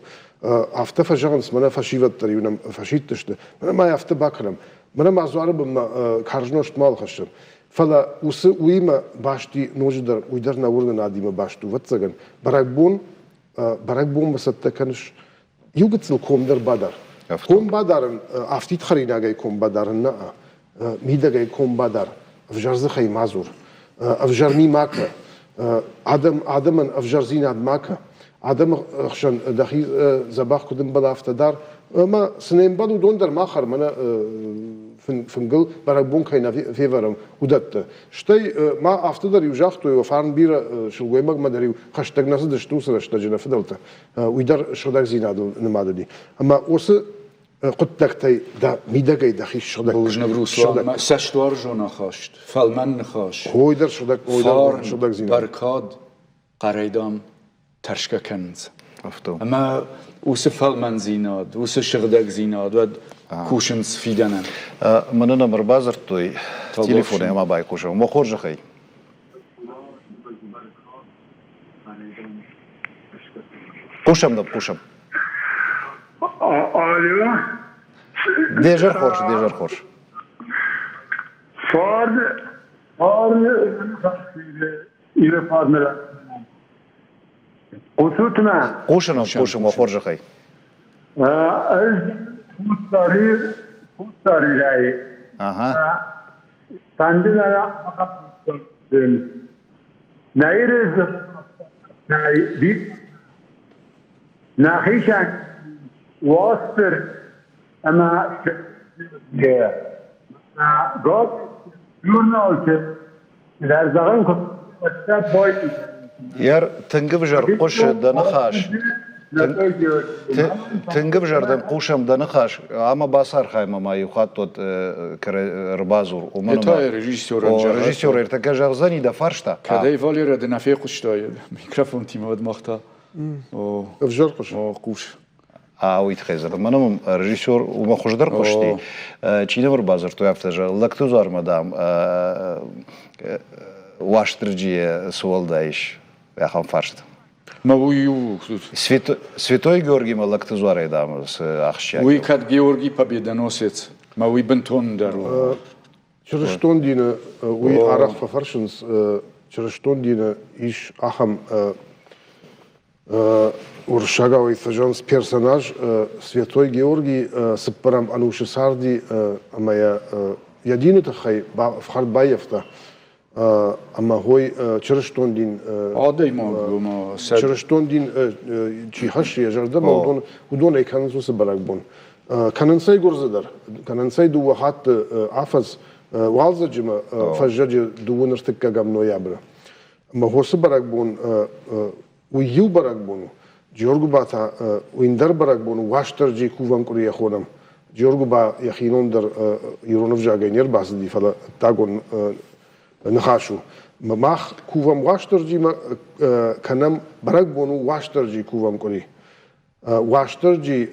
Афтӕ фӕзӕгъынц, мӕнӕ фӕсивӕд дӕр-иу нӕм фӕсидтысты, мӕнӕ ма афтӕ бакӕнӕм, Мӕнӕ ма дзуары бынмӕ карз нозт мал хӕссӕм. Фӕлӕ уыцы уыимӕ баст и ноджыдӕр, уый дӕр нӕ уырнынадимӕ баст у, ӕвӕццӕгӕн. Бӕрӕгбон, бӕрӕгбонмӕ цӕттӕ кӕныс, иу гыццыл ком дӕр бадар. Ком бадарын, афтид хӕринагӕй ком бадарын нӕ, мидӕгӕй ком бадар, ӕвзӕр дзыхӕй ма дзур, ӕвзӕр ми ма кӕ, адӕм, адӕмӕн ӕвзӕрдзинад ма кӕ, адӕмы хсӕн дӕхи дзӕбӕх куыд ӕмбӕла, афтӕ дар. Ӕмӕ цы не мбӕлы, уыдон дӕр ма хӕр, мӕнӕ фынгыл бӕрӕгбон кӕй нӕ февӕрӕм, уыдӕттӕ. Стӕй ма афтӕ дӕр-иу загътой, уӕ фарн бирӕ сылгоймагмӕ дӕр-иу хӕстӕг нӕ цыдысты уыцы рӕстӕджы нӕ фыдӕлтӕ. Уый дӕр сыгъдӕгдзинадыл нымад уыди. Ӕмӕ уыцы хъуыддӕгтӕй дӕ мидӕгӕй дӕхи сыгъдӕг. Бузныг, Руслан. Цӕстуарзон ахаст, фӕлмӕн ныхас. Ой дӕр сыгъдӕг, ой дӕр сыгъдӕгдзинад. Бӕркад, хъӕрӕй, дам, тӕрсгӕ кӕнынц. Ӕмӕ уыцы фӕлмӕндзинад, уыцы сыгъдӕгдзинад уӕд кусынц фидӕнӕн. Мӕнӕ нӕм ӕрбадзырдтой телефонӕй ӕмӕ байхъусӕм. Уӕ хорзӕхӕй. Хъусӕм дӕм, хъусӕм. Алло. Де зӕр хорз, де зӕр хорз. Фарн, фарн Иры фарны Хъусут мӕ? Хъусын, хъусын, уӕ хорзӕхӕй. Ӕз Хуссар Ирӕй. Фӕнды нӕ Нӕ Иры нӕхицӕн уастыр ӕмӕ год журналты Йӕ тынг ӕвзӕр хъуысы дӕ ныхас. Тынг ӕвзӕр дӕм хъусӕм дӕ ныхас. Ӕмӕ бацархай ма иу хатт уӕд ӕрбадзур. Уымӕн ӕмӕ режиссерӕн режиссер ӕртӕккӕ зӕгъдзӕни дӕ фарста. Кӕдӕй Валерия ды нӕ фехъуыстай микрофонтимӕ, уӕд мах та ӕвзӕр хъус. Хъус. Уый тыххӕй дзырд. Мӕнӕ мӕм режиссер уымӕ хуыздӕр хъуысти. Чи нӕм ӕрбадзырдтой, афтӕ зӕгъ, лӕгты дзуармӕ, дам, Уастырджийӕ цы уӕлдай ис, ахӕм фарст. Мӕ уый у. Святой Георгимӕ лӕгты дзуарӕй, дам, цы ахсджиаг. Уый кӕд Георгий Победоносец, мӕ уый бынтондӕр у. Чырыстон дины уый арӕх фӕфӕрсынц, чырыстон дины ис ахӕм Уырыссагау ӕй фӕзӕгъынц персонаж Святой Георгий цыппӕрӕм ӕнусы царди ӕмӕ йӕ дины тыххӕй ӕфхӕрд баййӕфта. Ӕмӕ хой чырыстон дин адӕймаг чырыстон дин чи хӕссы йӕ зӕрдӕмӕ, уыдон ӕй кӕнынц уыцы бӕрӕгбон. Кӕнынц ӕй гуырдзы дӕр, кӕнынц ӕй дыууӕ хатты афӕдз, уалдзӕджы ӕмӕ фӕззӕджы дыууын ӕртыккӕгӕм ноябры. Ӕмӕ уыцы бӕрӕгбон уый иу бӕрӕгбон у. Джиоргуыба та уый ӕндӕр бӕрӕгбон у, Уастырджи кувӕн къуырийӕ хонӕм. Джиоргуыба йӕхи ном дӕр ирон ӕвзагӕй не рбацыди, фӕлӕ ӕддагон ныхас у. Мах кувӕм Уастырджимӕ, кӕнӕм бӕрӕгбон у Уастырджи кувӕн къуыри. Уастырджи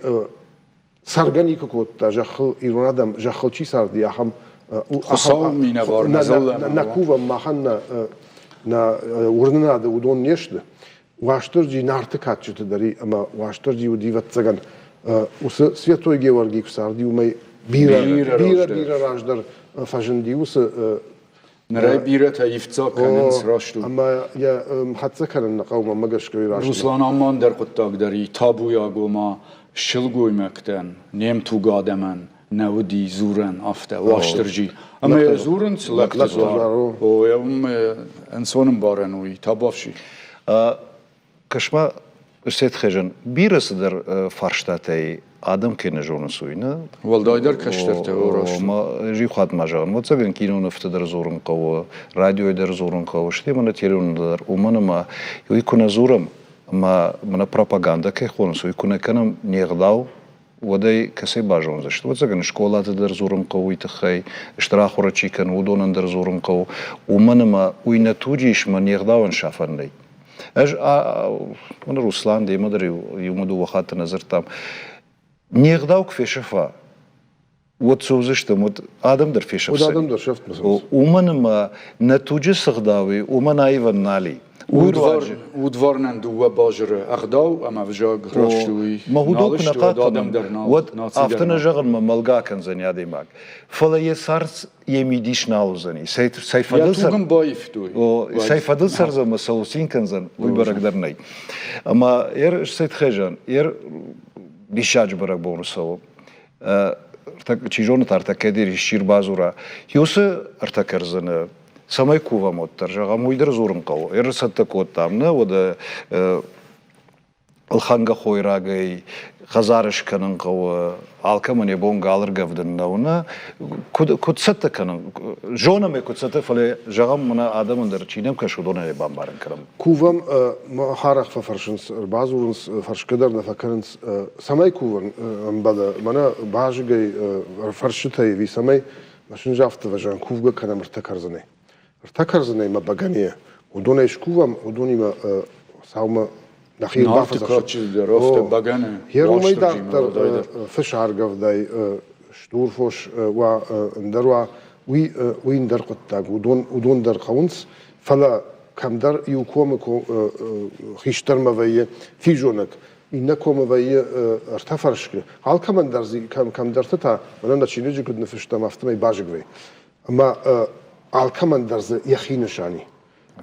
цӕргӕ никуы кодта зӕххыл, ирон адӕм зӕххыл чи царди, ахӕм Хуыцауы минӕвар нӕ кувӕм, махӕн нӕ нӕ уырнынады уыдон не сты. Уастырджи Нарты кадджыты дӕр и, ӕмӕ Уастырджи уыди, ӕвӕццӕгӕн, уыцы Святой Георгий куы царди, уымӕй бирӕ, бирӕ, бирӕ раздӕр фӕзынди уыцы Нырӕй бирӕтӕ ивддзаг кӕнынц, раст у. Ӕмӕ йӕ хӕццӕ кӕнын нӕ хъӕуы, мӕнмӕ гӕсгӕ уый раст у. Руслан амман дӕр хъуыддаг дӕр и табуйаг, ома сылгоймӕгтӕн, не мтуг адӕмӕн нӕ уыди дзурӕн афтӕ, Уастырджи. Ӕмӕ йӕ дзурынц лӕгты дзуар. О, уым ӕнцон ӕмбарӕн у, табуафси. Кӕс-ма, Сетхезӕн бирӕ цыдӕр фарстатӕй адӕм кӕй нӕ зонынц, уый нӕ? Уӕлдайдӕр кӕстӕртӕ, раст. Иу хатт ма зӕгъын, ӕвӕццӕгӕн кинонывты дӕр дзурын хъӕуы, радиойы дӕр дзурын хъӕуы, стӕй мӕнӕ телеуыны дӕр, уымӕн ӕмӕ уый куы нӕ дзурӕм, ӕмӕ мӕнӕ пропагандӕ кӕй хонынц, уый куы нӕ кӕнӕм, не гъдау, уӕд ӕй кӕцӕй базондзысты? Ӕвӕццӕгӕн, скъолаты дӕр дзурын хъӕуы уый тыххӕй, стыр ахуырад чи кӕны, уыдонӕн дӕр дзурын хъӕуы, уымӕн ӕмӕ уый нӕ туджы ис ӕмӕ не гъдауӕн сафӕн нӕй. Ӕз, мӕнӕ Руслан, демӕ дӕр иумӕ дыууӕ хатты нӕ дзырдтам, не гъдау куы фесӕфа, уӕд цӕудзыстӕм, уӕд адӕм дӕр фесӕфдзӕни. Уӕд адӕм дӕр сӕфтмӕ цӕуынц. Уымӕн ӕмӕ нӕ туджы цы гъдау и, уымӕн аивӕн нал и. Удварнӕн дыууӕ базыры ӕгъдау ӕмӕ ӕвзаг раст уый. Мӕ уыдон куы нӕ хъахъхъӕнӕм, уӕд афтӕ нӕ зӕгъын, мӕ мӕлгӕ акӕндзӕни адӕймаг. Фӕлӕ йӕ цард йӕ мидис нал уыдзӕни. Цӕй фӕдыл Йӕ туг ын баивтой. Цӕй фӕдыл цӕрдзӕн ӕмӕ цӕуыл цин кӕндзӕн, уый бӕрӕг дӕр нӕй. Ӕмӕ ер Сетхезӕн, ер диссаджы бӕрӕгбон цӕуы. Чи зоны та ӕртӕккӕ дӕр исчи ӕрбадзура. Уыцы ӕртӕ кӕрдзыны цӕмӕй кувӕм уӕддӕр, зӕгъӕм, уый дӕр дзурын хъӕуы. Ӕрцӕттӕ кодтам нӕ, уӕдӕ ӕлхӕнгӕ хойрагӕй хӕдзары скӕнын хъӕуы, алкӕмӕн йӕ бон гал ӕргӕвдын нӕу, нӕ? Куыд цӕттӕ кӕнын? Зонӕм ӕй, куыд цӕттӕ, фӕлӕ зӕгъӕм, мӕнӕ адӕмӕн дӕр чи нӕм кӕсы, уыдонӕн ӕй бамбарын кӕнӕм. Кувӕм, арӕх фӕфӕрсынц, ӕрбадзурынц, фӕрсгӕ дӕр нӕ фӕкӕнынц, цӕмӕй кувын ӕмбӕлы, мӕнӕ базыгӕй, фӕрсчытӕй ӕви цӕмӕй, мӕ сын афтӕ зӕгъын, кувгӕ кӕнӕм ӕртӕ кӕрдзынӕй. Ӕртӕ кӕрдзынӕй мӕ бӕгӕныйӕ, уыдонӕй скувӕм, уыдонимӕ Хуыцаумӕ нӕхи ӕрбафӕдзӕхсӕм. Бӕгӕны. Йе уымӕй дарддӕр фыс ӕргӕвдӕй стур фос уа, ӕндӕр уа, уый, уый ӕндӕр хъуыддаг. Уыдон, уыдон дӕр хъӕуынц, фӕлӕ кӕмдӕр иу комы хистӕрмӕ вӕййы физонӕг, иннӕ комы вӕййы ӕртӕ фӕрскы. Алкӕмӕн дӕр дзы кӕмдӕрты та, мӕнӕ нӕ чиныджы куыд ныффыстам, афтӕмӕй базыг вӕййы. Ӕмӕ алкӕмӕн дӕр дзы йӕхи нысан и.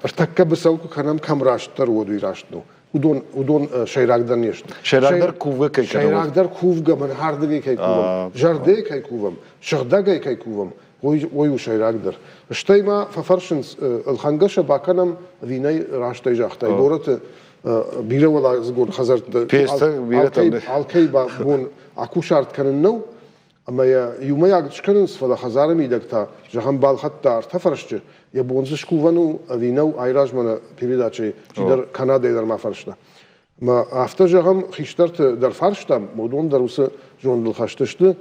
Ӕртӕккӕ быцӕу куы кӕнӕм, кӕм растдӕр, уӕд уый раст нӕу. Уыдон, уыдон сӕйрагдӕр не сты. Сӕйрагдӕр кувгӕ кӕй кӕнӕм. Сӕйрагдӕр кувгӕ, мӕн ардыгӕй кӕй кувӕм, зӕрдӕйы кӕй кувӕм, сыгъдӕгӕй кӕй кувӕм, уый, уый у сӕйрагдӕр. Стӕй ма фӕфӕрсынц, ӕлхӕнгӕ сӕ бакӕнӕм ӕви нӕй, раст ӕй загътай, горӕты бирӕуӕладзыгон хӕдзӕртты алкӕй бон акусарт кӕнын нӕу, Ӕмӕ йӕ иумӕйаг скӕнынц, фӕлӕ хӕдзары мидӕг та, зӕгъӕм, балхӕдта ӕртӕ фӕрсчы, йӕ бон дзы скувӕн у ӕви нӕу, айразмӕ нӕ передачӕйы чидӕр Канадӕйы дӕр ма фарста. Ӕмӕ афтӕ зӕгъӕм, хистӕрты дӕр фарстам, уыдон дӕр уыцы зондыл хӕст сты.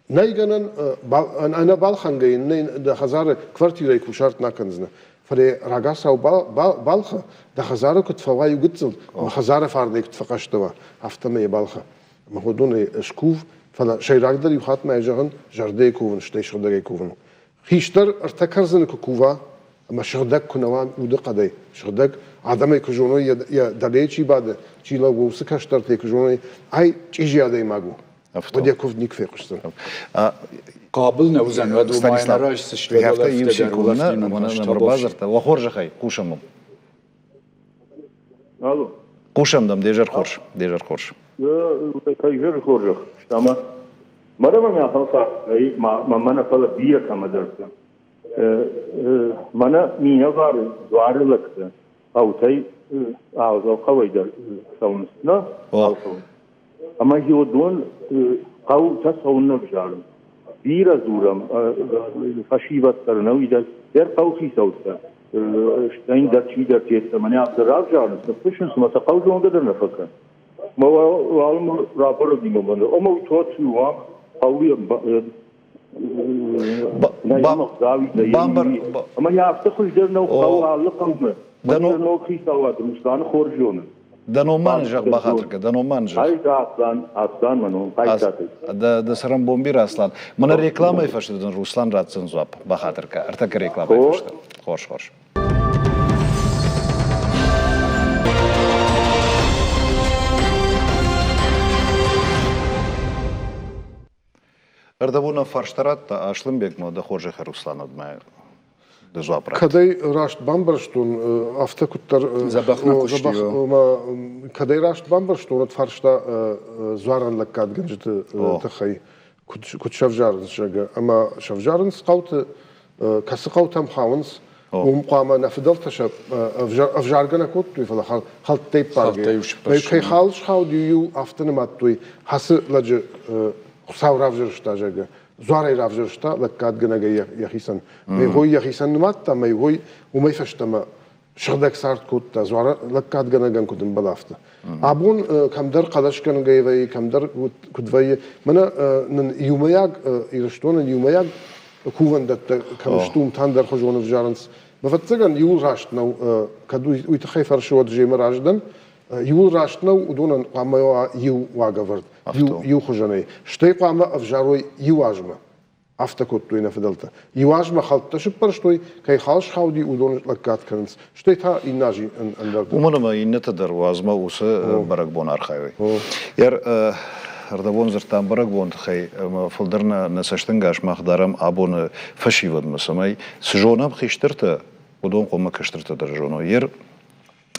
Нӕй гӕнӕн, ӕнӕ балхӕнгӕ йын нӕй дӕ хӕдзары квартирӕйы кусарт нӕ кӕндзынӕ. Фӕлӕ рагацау балхӕ, дӕ хӕдзары куыд фӕуа иу гыццыл, ӕмӕ хӕдзары фарнӕй куыд фӕхъӕстӕ уа, афтӕмӕй йӕ балхӕ. Ӕмӕ уыдонӕй скув, фӕлӕ сӕйрагдӕр иу хатт ма зӕгъын, зӕрдӕйы кувын, стӕй сыгъдӕгӕй кувын. Хистӕр ӕртӕ кӕрдзыны куы кува, ӕмӕ сыгъдӕг куы нӕ уа удыхъӕдӕй, сыгъдӕг адӕмӕй куы зоной, йӕ дӕлейы чи бады, чи лӕууы, уыцы кӕстӕртӕй куы зоной, ай чъизи адӕймаг у, уӕд йӕ куывд никуы фехъуысдзӕн. Хъабыл нӕ уыдзӕн, уӕд уымӕй нӕ райсдзысты, уӕд иу секунд, нӕ ӕрбадзырдта. Уӕ хорзӕхӕй, хъусӕм уӕм. Алло. Хъусӕм дӕм, де зӕр хорз, де зӕр хорз. Кӕй хорзӕх, стӕмӕ. Мӕнӕ ахӕм фарстӕй мӕ нӕ фӕлӕ бирӕ кӕмӕдӕрты. Мӕнӕ минӕвары дзуары лӕгтӕ хъӕутӕй хъӕуӕй дӕр цӕуынц, нӕ? Ӕмӕ уыдон хъӕутӕ цӕуыннӕ взарынц? Бирӕ дзурӕм, фӕсивӕд дӕр нӕ уый дӕр, дӕр хъӕуыхицӕуттӕ, стӕй дӕр чидӕр теттӕ мӕнӕ афтӕ равзарынц, ныффыссынц ӕмӕ сӕ хъӕу зонгӕ дӕр нӕ фӕкӕны. Мӕ уалынмӕ рабӕрӕг и мӕ ӕмӕ уый тот у, хъӕуы Ӕмӕ йӕ афтӕ хуыздӕр нӕу хъӕуы алы хъӕумӕ. Дӕ ног хицауад Русланы хорз зоны. Дӕ ном ма зӕгъ, бахатыр кӕн, дӕ ном ма зӕгъ. Ӕз Аслан, Аслан мӕ ном, Хъайтатӕй. Дӕ цӕрӕнбон бирӕ, Аслан. Мӕнӕ рекламӕйы фӕстӕ дын Руслан ратдзӕн дзуапп, бахатыр кӕ, ӕртӕккӕ рекламӕйы фӕстӕ. Хорз, хорз. Ӕрдӕбон фарста радта Аслӕнбегмӕ дӕ хорзӕхӕй Руслановмӕ ды дзуапп радт. Кӕдӕй раст бамбӕрстон, афтӕ куыддӕр дзӕбӕх нӕ хъуысти. Кӕдӕй раст бамбӕрстон, уӕд фарста дзуарӕн лӕггадгӕнджыты тыххӕй куыд сӕвзарынц, зӕгъгӕ. Ӕмӕ сӕвзарынц хъӕуты, кӕцы хъӕутӕм хауынц, уым хъуамӕ нӕ фыдӕлтӕ сӕ ӕвзаргӕ нӕ кодтой, фӕлӕ хӕлттӕй ппаргӕ. Кӕй хал схауди, иу афтӕ нымадтой, ацы лӕджы Хуыцау равзӕрста, зӕгъгӕ, дзуарӕй равзӕрста лӕггадгӕнӕгӕй йӕхицӕн. Мӕйгой йӕхицӕн нымадта, мӕйгой уымӕй фӕстӕмӕ сыгъдӕг цард кодта, дзуары лӕггадгӕнӕгӕн куыд ӕмбӕлы, афтӕ. Абон кӕмдӕр хъӕлӕсгӕнгӕ вӕййы, кӕмдӕр куыд вӕййы. Мӕнӕ нын иумӕйаг Ирыстонӕн иумӕйаг кувӕндӕттӕ кӕм сты, уым та ӕндӕрхуызон ӕвзарынц. Ӕвӕццӕгӕн, иуыл раст нӕу, кӕд уый тыххӕй фӕрсы, уӕд земӕ разы дӕн. Иуыл раст нӕу, уыдонӕн хъуамӕ уа иу уагӕвӕрд, иу хуызӕнӕй. Стӕй хъуамӕ ӕвзарой иу азмӕ. Афтӕ кодтой нӕ фыдӕлтӕ. Иу азмӕ хӕлттӕ сыппӕрстой, кӕй хал схауди, уыдон лӕггад кӕнынц. Стӕй та иннӕ аз ӕндӕр. Уымӕн ӕмӕ иннӕтӕ дӕр уадзмӕ уыцы бӕрӕгбон архайой. Ӕрдӕбон дзырдтам бӕрӕгбон тыххӕй ӕмӕ фылдӕр нӕ цӕстӕнгас мах дарӕм абоны фӕсивӕдмӕ, цӕмӕй цы зонӕм хистӕртӕ, уыдон хъуамӕ кӕстӕртӕ дӕр зоной. Ер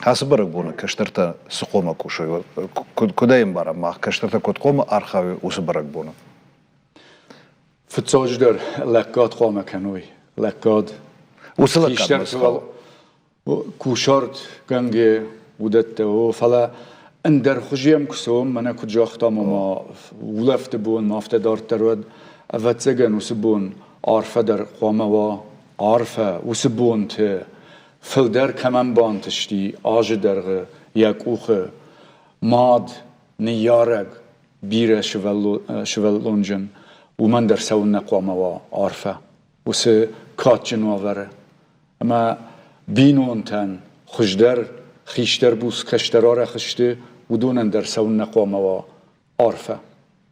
Ацы бӕрӕгбоны кӕстӕртӕ цы хъуамӕ кусой, куыд ӕй ӕмбарӕм мах, кӕстӕртӕ куыд хъуамӕ архайой уыцы бӕрӕгбоны? Фыццаджыдӕр лӕггад хъуамӕ кӕной. Лӕггад. Уыцы лӕггадмӕ цы хауы? Кусарт гӕнгӕ уыдӕттӕ, о, фӕлӕ ӕндӕр хуызы йӕм куы цӕуӕм, мӕнӕ куыд загътам, ома улӕфты бон, афтӕ дарддӕр уӕд, ӕвӕццӕгӕн, уыцы бон арфӕ дӕр хъуамӕ уа, арфӕ уыцы бонты фылдӕр кӕмӕн бантысти азы дӕргъы йӕ къухы мад, ныййарӕг, бирӕ сывӕллонджын, уымӕн дӕр цӕуыннӕ хъуамӕ уа арфӕ уыцы кадджын уавӕры. Ӕмӕ бинонтӕн хуыздӕр, хистӕр буц кӕстӕр арӕх сты, уыдонӕн дӕр цӕуыннӕ хъуамӕ уа арфӕ.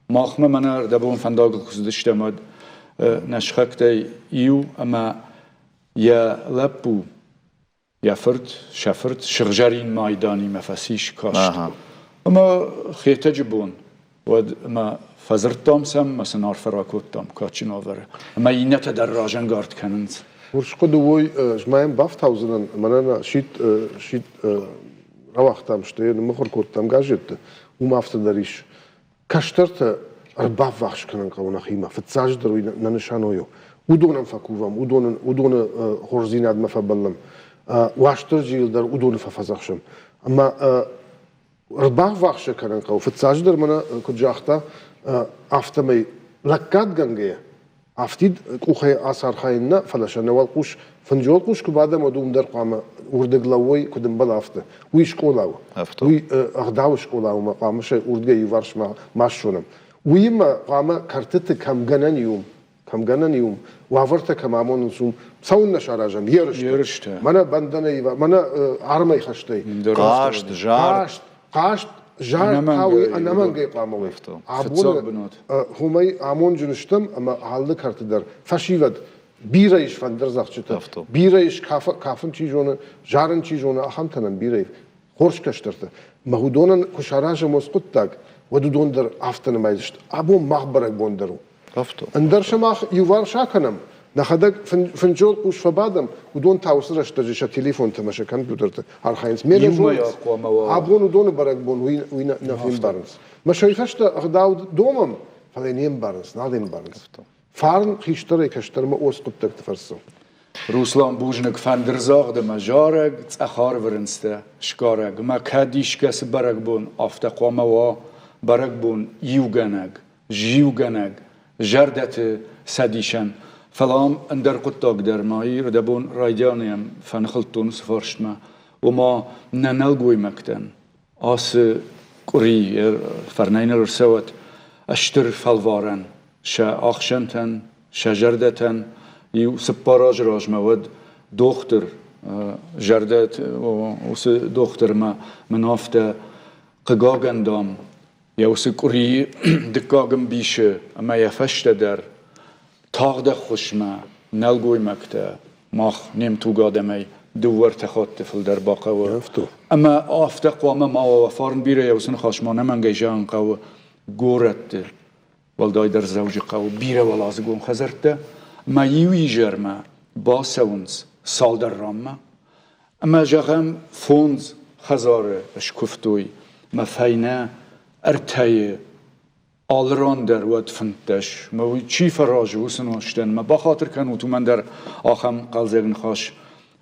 Махмӕ мӕнӕ ӕрдӕбон фӕндагыл куы цыдыстӕм, уӕд нӕ сыхӕгтӕй иу ӕмӕ йӕ лӕппу йӕ фырт, сӕ фырт сыгъзӕрин майданимӕ фӕцис каст. Ӕмӕ Хетӕджы бон уӕд ӕмӕ фӕдзырдтам сӕм ӕмӕ сын арфӕ ракодтам кадджын уавӕры. Ӕмӕ иннӕтӕ дӕр разӕнгард кӕнынц. Урс хъуыды уой, ӕз ма йӕм бафтаудзынӕн, мӕнӕн сидт сидт рауагътам, стӕй ныммыхуыр кодтам газетты, уым афтӕ дӕр ис. Кӕстӕртӕ ӕрбаввахс кӕнын хъӕуы нӕхимӕ. Фыццаджыдӕр уый нӕ нысан у. Уыдонӕн фӕкувӕм, уыдонӕн, уыдоны хорздзинадмӕ фӕбӕллӕм. Уастырджийыл дӕр уыдоны фӕфӕдзӕхсӕм. Ӕмӕ ӕрбаввахс кӕнын хъӕуы. Фыццаджыдӕр мӕнӕ куыд загъта, афтӕмӕй лӕггадгӕнгӕйӕ Афтид къухӕй ацархайын нӕ, фӕлӕ сӕ нӕ уӕлхъус, фынджы уӕлхъус куы бадӕм, уӕд уым дӕр хъуамӕ уырдыг лӕууой, куыд ӕмбӕлы, афтӕ. Уый скъола у. Уый ӕгъдауы скъола у, ӕмӕ хъуамӕ сӕ уырдыгӕй иуварс ма ссонӕм. Уыимӕ хъуамӕ кӕртыты кӕм гӕнӕн и, уым, кӕм гӕнӕн и, уым, уавӕртӕ кӕм амонынц, уым цӕуыннӕ саразӕм ерыстӕ. Ерыстӕ. Мӕнӕ бӕндӕнӕй, мӕнӕ армӕй хӕстӕй. Хъазт, зард. Хъазт, хъазт, зард та уый ӕнӕмӕнгӕй хъуамӕ уой. Абоны уымӕй амонджын стӕм ӕмӕ алы кӕрты дӕр фӕсивӕд бирӕ ис фӕндырдзӕгъдджытӕ, бирӕ ис кафын чи зоны, зарын чи зоны, ахӕмтӕ нӕм бирӕ ис. Хорз кӕстӕртӕ. Мӕ уыдонӕн куы саразӕм уыцы хъуыддаг, уӕд уыдон дӕр афтӕ нымайдзысты. Абон мах бӕрӕгбон дӕр у. Ӕндӕр сӕ мах иуварс акӕнӕм. Нӕхӕдӕг фынджол хъус фӕбадӕм, уыдон та уыцы рӕстӕджы сӕ телефонтӕ ӕмӕ сӕ компьютерты архайынц. Ме нӕ зонынц. Абон уыдоны бӕрӕгбон уый нӕ фембарынц. Мӕ сӕ фӕстӕ ӕгъдау домӕм, фӕлӕ не мбарынц, нал ӕмбарынц. Фарн хистӕрӕй кӕстӕрмӕ ос хъуыддӕгты фӕрцы. Руслан бузныг фӕндырдзагъд ӕмӕ зарӕг, цъӕх арвы рындзтӕ сгарӕг ӕмӕ кӕд искӕцы бӕрӕгбон афтӕ хъуамӕ уа бӕрӕгбон иугӕнӕг, зиугӕнӕг, зӕрдӕты цӕдисӕн. Фӕлӕ ам ӕндӕр хъуыддаг дӕр ма и, рдӕбон райдианы йӕм фӕныхылдтон уыцы фарстмӕ, ома нӕ нӕлгоймӕгтӕн ацы къуыри фӕрнӕй ныр ӕрцӕуӕд стыр фӕлварӕн сӕ ахсӕнтӕн, сӕ зӕрдӕтӕн. Иу 4 азы размӕ уӕд дохтыр, зӕрдӕ уыцы дохтырмӕ мын афтӕ хъыгагӕн, дам, йӕ уыцы къуырийы дыккаг ӕмбисы ӕмӕ йӕ фӕстӕ дӕр тагъд ӕххуысмӕ нӕлгоймӕгтӕ мах не мтуг адӕмӕй дыууӕ-ӕртӕ хатты фылдӕр бахъӕуы. Ӕмӕ афтӕ хъуамӕ ма уа, фарн бирӕ уыцы ныхас ма ӕнӕмӕнгӕй зӕгъын хъӕуы горӕтты, уӕлдайдӕр Дзӕуджыхъӕуы бирӕуӕладзыгон хӕдзӕрттӕ ӕмӕ иу изӕрмӕ бацӕуынц цалдӕр ранмӕ ӕмӕ, зӕгъӕм, фондз хӕдзары скуывтой мӕ фӕйнӕ ӕртӕйы алы ран дӕр уӕд 15. Мӕ уый чи фӕразы уыцы нозтӕн, мӕ бахатыр кӕнут, уымӕн дӕр ахӕм хъӕлдзӕг ныхас.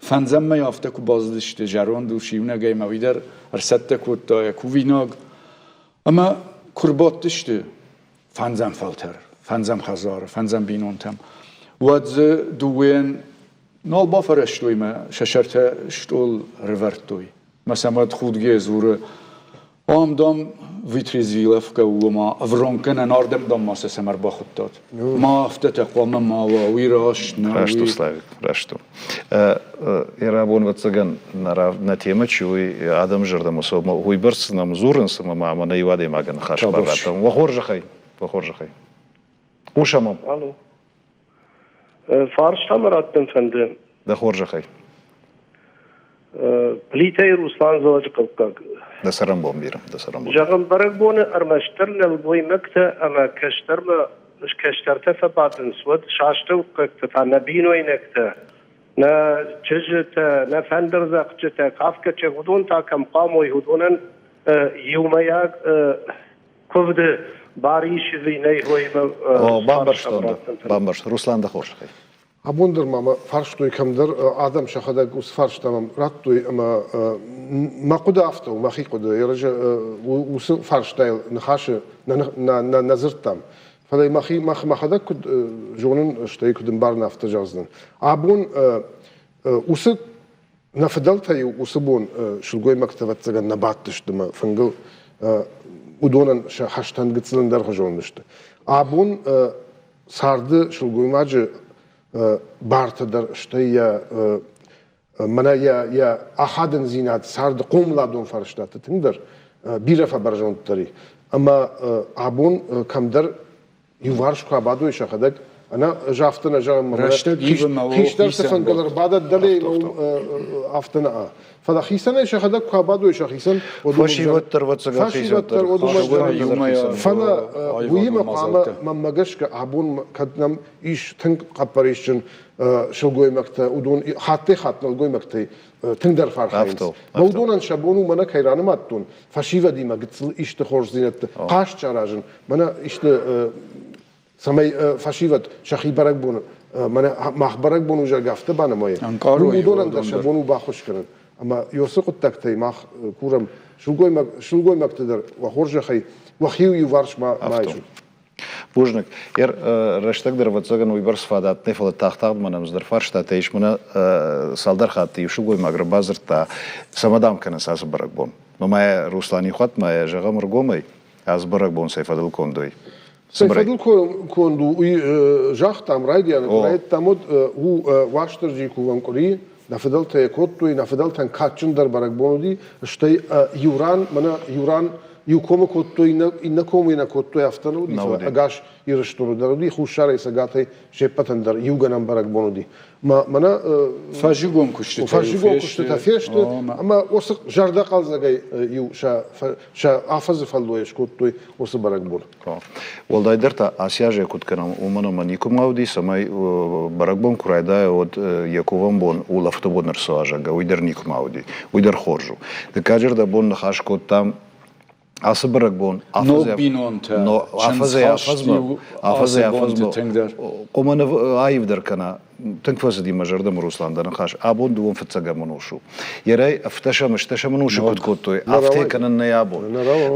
Фӕндзӕм мӕй афтӕ куы базыдысты, зӕронд ус иунӕгӕй мӕ уый дӕр ӕрцӕттӕ кодта йӕ кувинаг. Ӕмӕ куы рбадтысты фӕндзӕм фӕлтӕр, фӕндзӕм хӕдзары, фӕндзӕм бинонтӕм, уӕд дзы дыууӕйӕн нал бафӕрӕзтой мӕ сӕ сӕртӕ стъол ӕрывӕрдтой. Мӕ сӕм уӕд худгӕ дзуры, ам, дам, вытрезвиловка у, ома ӕвронггӕнӕн ардӕм, дам, ма сӕ цӕмӕ ӕрбахуыдтат. Ма афтӕтӕ хъуамӕ ма уа, уый раст нӕ. Раст у, Славик, раст у. Рабон, ӕвӕццӕгӕн, нӕ темӕ чи у, адӕмы зӕрдӕмӕ цӕуы, уыйбӕрц нӕм дзурынц, ӕмӕ ма мӕнӕ иу адӕймагӕн ныхас бар раттӕм. Уӕ хорзӕхӕй, уӕ хорзӕхӕй. Хъусӕм ӕм. Алло. Фарста мӕ раттын фӕнды. Дӕ хорзӕхӕй. Плитӕй Руслан Дзӕуӕджыхъӕуккаг. Дӕ цӕрӕнбон бирӕ, дӕ цӕрӕнбон. Зӕгъын, бӕрӕгбоны ӕрмӕстдӕр нӕлгоймӕгтӕ ӕмӕ кӕстӕрмӕ кӕстӕртӕ фӕбадынц, уӕд сӕ астӕуккӕгтӕ та нӕ бинойнӕгтӕ, нӕ чызджытӕ, нӕ фӕндырдзӕгъдджытӕ, кафгӕчӕг, уыдон та кӕм хъуамӕ уой, уыдонӕн иумӕйаг куывды бар ис ӕви нӕй, уыимӕ. Бамбӕрстон, бамбӕрстон. Руслан, дӕ хорзӕхӕй. Абон дӕр ма мӕ фарстой кӕмдӕр, адӕм сӕхӕдӕг уыцы фарста мӕм радтой ӕмӕ мӕ хъуыды афтӕ у, мӕхи хъуыды, уыцы фарстайыл ныхасы нӕ дзырдтам. Фӕлӕ мӕхи мӕхӕдӕг куыд зонын, стӕй куыд ӕмбарын, афтӕ зӕгъдзынӕн. Абон уыцы нӕ фыдӕлтӕ-иу уыцы бон сылгоймӕгтӕ, ӕвӕццӕгӕн, нӕ бадтысты мӕ фынгыл, уыдонӕн сӕ хӕстӕн гыццыл ӕндӕрхуызон уыдысты. Абон царды сылгоймаджы бартӕ дӕр, стӕй йӕ мӕнӕ йӕ ахадындзинад царды хъомыладон фарстаты тынгдӕр бирӕ фӕбӕрзонддӕр и. Ӕмӕ абон кӕмдӕр иуварс куы абадой сӕхӕдӕг, ӕнӕ ӕз афтӕ нӕ зӕгъын, хистӕрты фынгыл ӕрбадӕд дӕле, афтӕ нӕ. Фӕлӕ хицӕнӕй сӕхӕдӕг куы абадой сӕхицӕн, Фӕсивӕд дӕр ӕвӕццӕгӕн фӕсивӕд дӕр Фӕлӕ уыимӕ хъуамӕ, мӕнмӕ гӕсгӕ, абон кӕд нӕм ис тынг хъӕппӕрисджын сылгоймӕгтӕ, уыдон хаттӕй-хатт нӕлгоймӕгтӕй тынгдӕр фӕархайынц. Мӕ уыдонӕн сӕ бон у, мӕнӕ кӕй ранымадтон, фӕсивӕдимӕ гыццыл исты хорздзинӕдты хъазт саразын, мӕнӕ исты цӕмӕй фӕсивӕд сӕхи бӕрӕгбон, мӕнӕ мах бӕрӕгбон у, зӕгъгӕ, афтӕ банымайы, уыдонӕн дӕр сӕ бон у баххуыс кӕнын. Ӕмӕ уыцы хъуыддӕгтӕй мах курӕм сылгоймӕгты дӕр уӕ хорзӕхӕй уӕхи иуварс ма айсут. Бузныг. Рӕстӕг дӕр, ӕвӕццӕгӕн, уыйбӕрц фадат нӕй, фӕлӕ тагъд-тагъд мӕнӕ ӕздӕр фарстатӕ ис. Мӕнӕ цалдӕр хатты иу сылгоймаг ӕрбадзырдта, цӕмӕ дам кӕнынц ацы бӕрӕгбон. Мӕ Руслани хатт ма йӕ зӕгъӕм ӕргомӕй, ацы бӕрӕгбон цӕй фӕдыл конд уй? Цӕй фӕдыл конд у, уый загътам райдианы, куы райдыдтам, уӕд у Уастырджийы кувӕн къуыри, нӕ фыдӕлтӕ йӕ кодтой, нӕ фыдӕлтӕн кадджындӕр бӕрӕгбон уыди, стӕй иу ран, мӕнӕ иу ран. иу комы кодтой, иннӕ комы нӕ кодтой, афтӕ нӕ уыди, фӕлӕ ӕгас Ирыстоны дӕр уыди, Хуссарӕй Цӕгатӕй се ппӕтӕн дӕр иугӕнӕн бӕрӕгбон уыди. Мӕнӕ фӕззыгон куыстытӕ фӕззыгон куыстытӕ фесты, ӕмӕ уыцы зӕрдӕхъӕлдзӕгӕй иу сӕ афӕдзы фӕллойӕ скодтой уыцы бӕрӕгбон. Уӕлдайдӕр та ацы азӕй куыд кӕнӕм, уымӕн ӕмӕ никуы ма уыди, цӕмӕй бӕрӕгбон куы райдайа, уӕд йӕ кувӕн бон улӕфты бон ӕрцӕуа, зӕгъгӕ, уый дӕр никуы ма уыди. Уый дӕр хорз у. Дыккаджы ӕрдӕбон ныхас кодтам ацы бӕрӕгбон ног бинонтӕ афӕдзӕй-афӕдзмӕ афӕдзӕй-афӕдзмӕ хъуамӕ аивдӕр кӕна. Тынг фӕцыди мӕ зӕрдӕмӕ, Руслан, дӕ ныхас. Абон дыууон фыццӕгӕм ӕнус у. Ерӕй ӕфтӕсӕм, ӕстӕсӕм ӕнусы куыд кодтой, афтӕ кӕнын нӕй абон.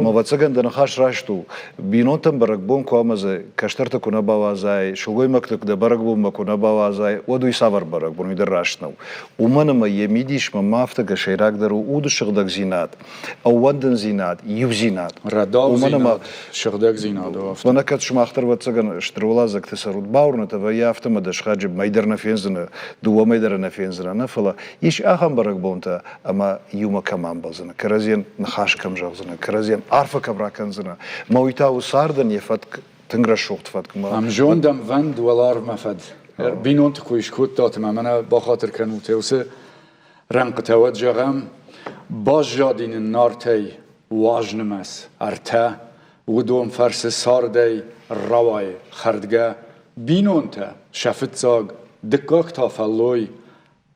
Мӕ ӕвӕццӕгӕн дӕ ныхас раст у. Бинонтӕн бӕрӕгбон куы ӕмӕ дзы кӕстӕртӕ куы нӕ бауадзай, сылгоймӕгты дӕ бӕрӕгбонмӕ куы нӕ бауадзай, уӕд уый цавӕр бӕрӕгбон, уый дӕр раст нӕу. Уымӕн ӕмӕ йӕ мидисмӕ ма афтӕ сӕйрагдӕр у уды сыгъдӕгдзинад, ӕууӕндындзинад, иудзинад. Рӕдаудзинад, сыгъдӕгдзинад у афтӕ. Мӕнӕ кӕд сымах дӕр, ӕвӕццӕгӕн, стыр уӕладзӕгты цӕрут, бауырнӕт, вӕййы афтӕ ӕмӕ дӕсхаджы мӕй дӕр нӕ фендзынӕ, дыууӕ мӕй дӕр нӕ фендзынӕ, нӕ фӕлӕ ис ахӕм бӕрӕгбонтӕ, ӕмӕ иумӕ кӕм амбӕлдзынӕ, кӕрӕдзийӕн ныхас кӕм зӕгъдзынӕ, кӕрӕдзийӕн арфӕ кӕм ракӕндзынӕ. Мӕ уый та у цардӕн йӕ фӕтк, тынг рӕсугъд фӕтк. Ӕмзонд, ӕмвӕнд, уӕларвмӕ фӕд. Бинонты кой скодтат ӕмӕ мӕнӕ бахатыр кӕнут, уыцы рӕнхъытӕ уӕд зӕгъӕм, баззади нын Нартӕй уазнымӕц ӕртӕ, уыдон фӕрцы цардӕй рауайы хӕрдгӕ бинонтӕ, сӕ фыццаг, дыккаг та фӕллой,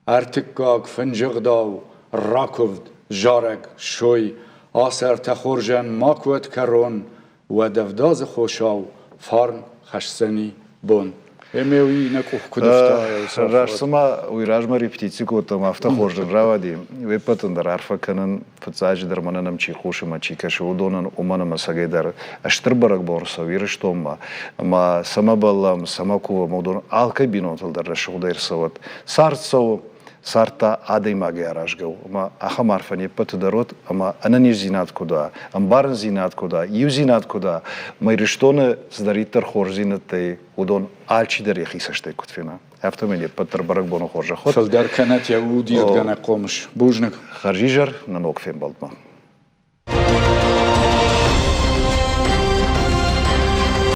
ӕртыккаг фынджыгъдау, ракуывд, зарӕг, сой, ацы ӕртӕ хорзӕн макуы уӕд кӕрон, уӕд ӕвдадзы хосау фарн хӕсдзӕни бон. Ӕмӕ уый нӕ къух куыд ӕфта? Раст цыма уый размӕ репетици кодтам, афтӕ хорз ын рауади. Уе ппӕтӕн дӕр арфӕ кӕнын, фыццаджыдӕр мӕнӕн ӕм чи хъусы ӕмӕ чи кӕсы, уыдонӕн, уымӕн ӕмӕ цӕгӕйдӕр стыр бӕрӕгбон рцӕуы Ирыстонмӕ. Ӕмӕ цӕмӕ бӕллӕм, цӕмӕ кувӕм, уыдон алкӕй бинонтыл дӕр рӕсугъдӕй ӕрцӕуӕд. Цард цӕуы, Цард та адӕймагӕй аразгӕ у, ӕмӕ ахӕм арфӕ не ппӕты дӕр уӕд, ӕмӕ ӕнӕниздзинад куыд уа, ӕмбарындзинад куыд уа, иудзинад куыд уа, ӕмӕ Ирыстоны цыдӕриддӕр хорздзинӕдтӕй уыдон алчидӕр йӕхи цӕстӕй куыд фена. Афтӕмӕй не ппӕт дӕр бӕрӕгбоны хорзӕх уӕд. Фылдӕр кӕнӕт йӕ уд ирдгӕнӕг хъомыс. Бузныг. Хӕрзизӕр, нӕ ног фембӕлдмӕ.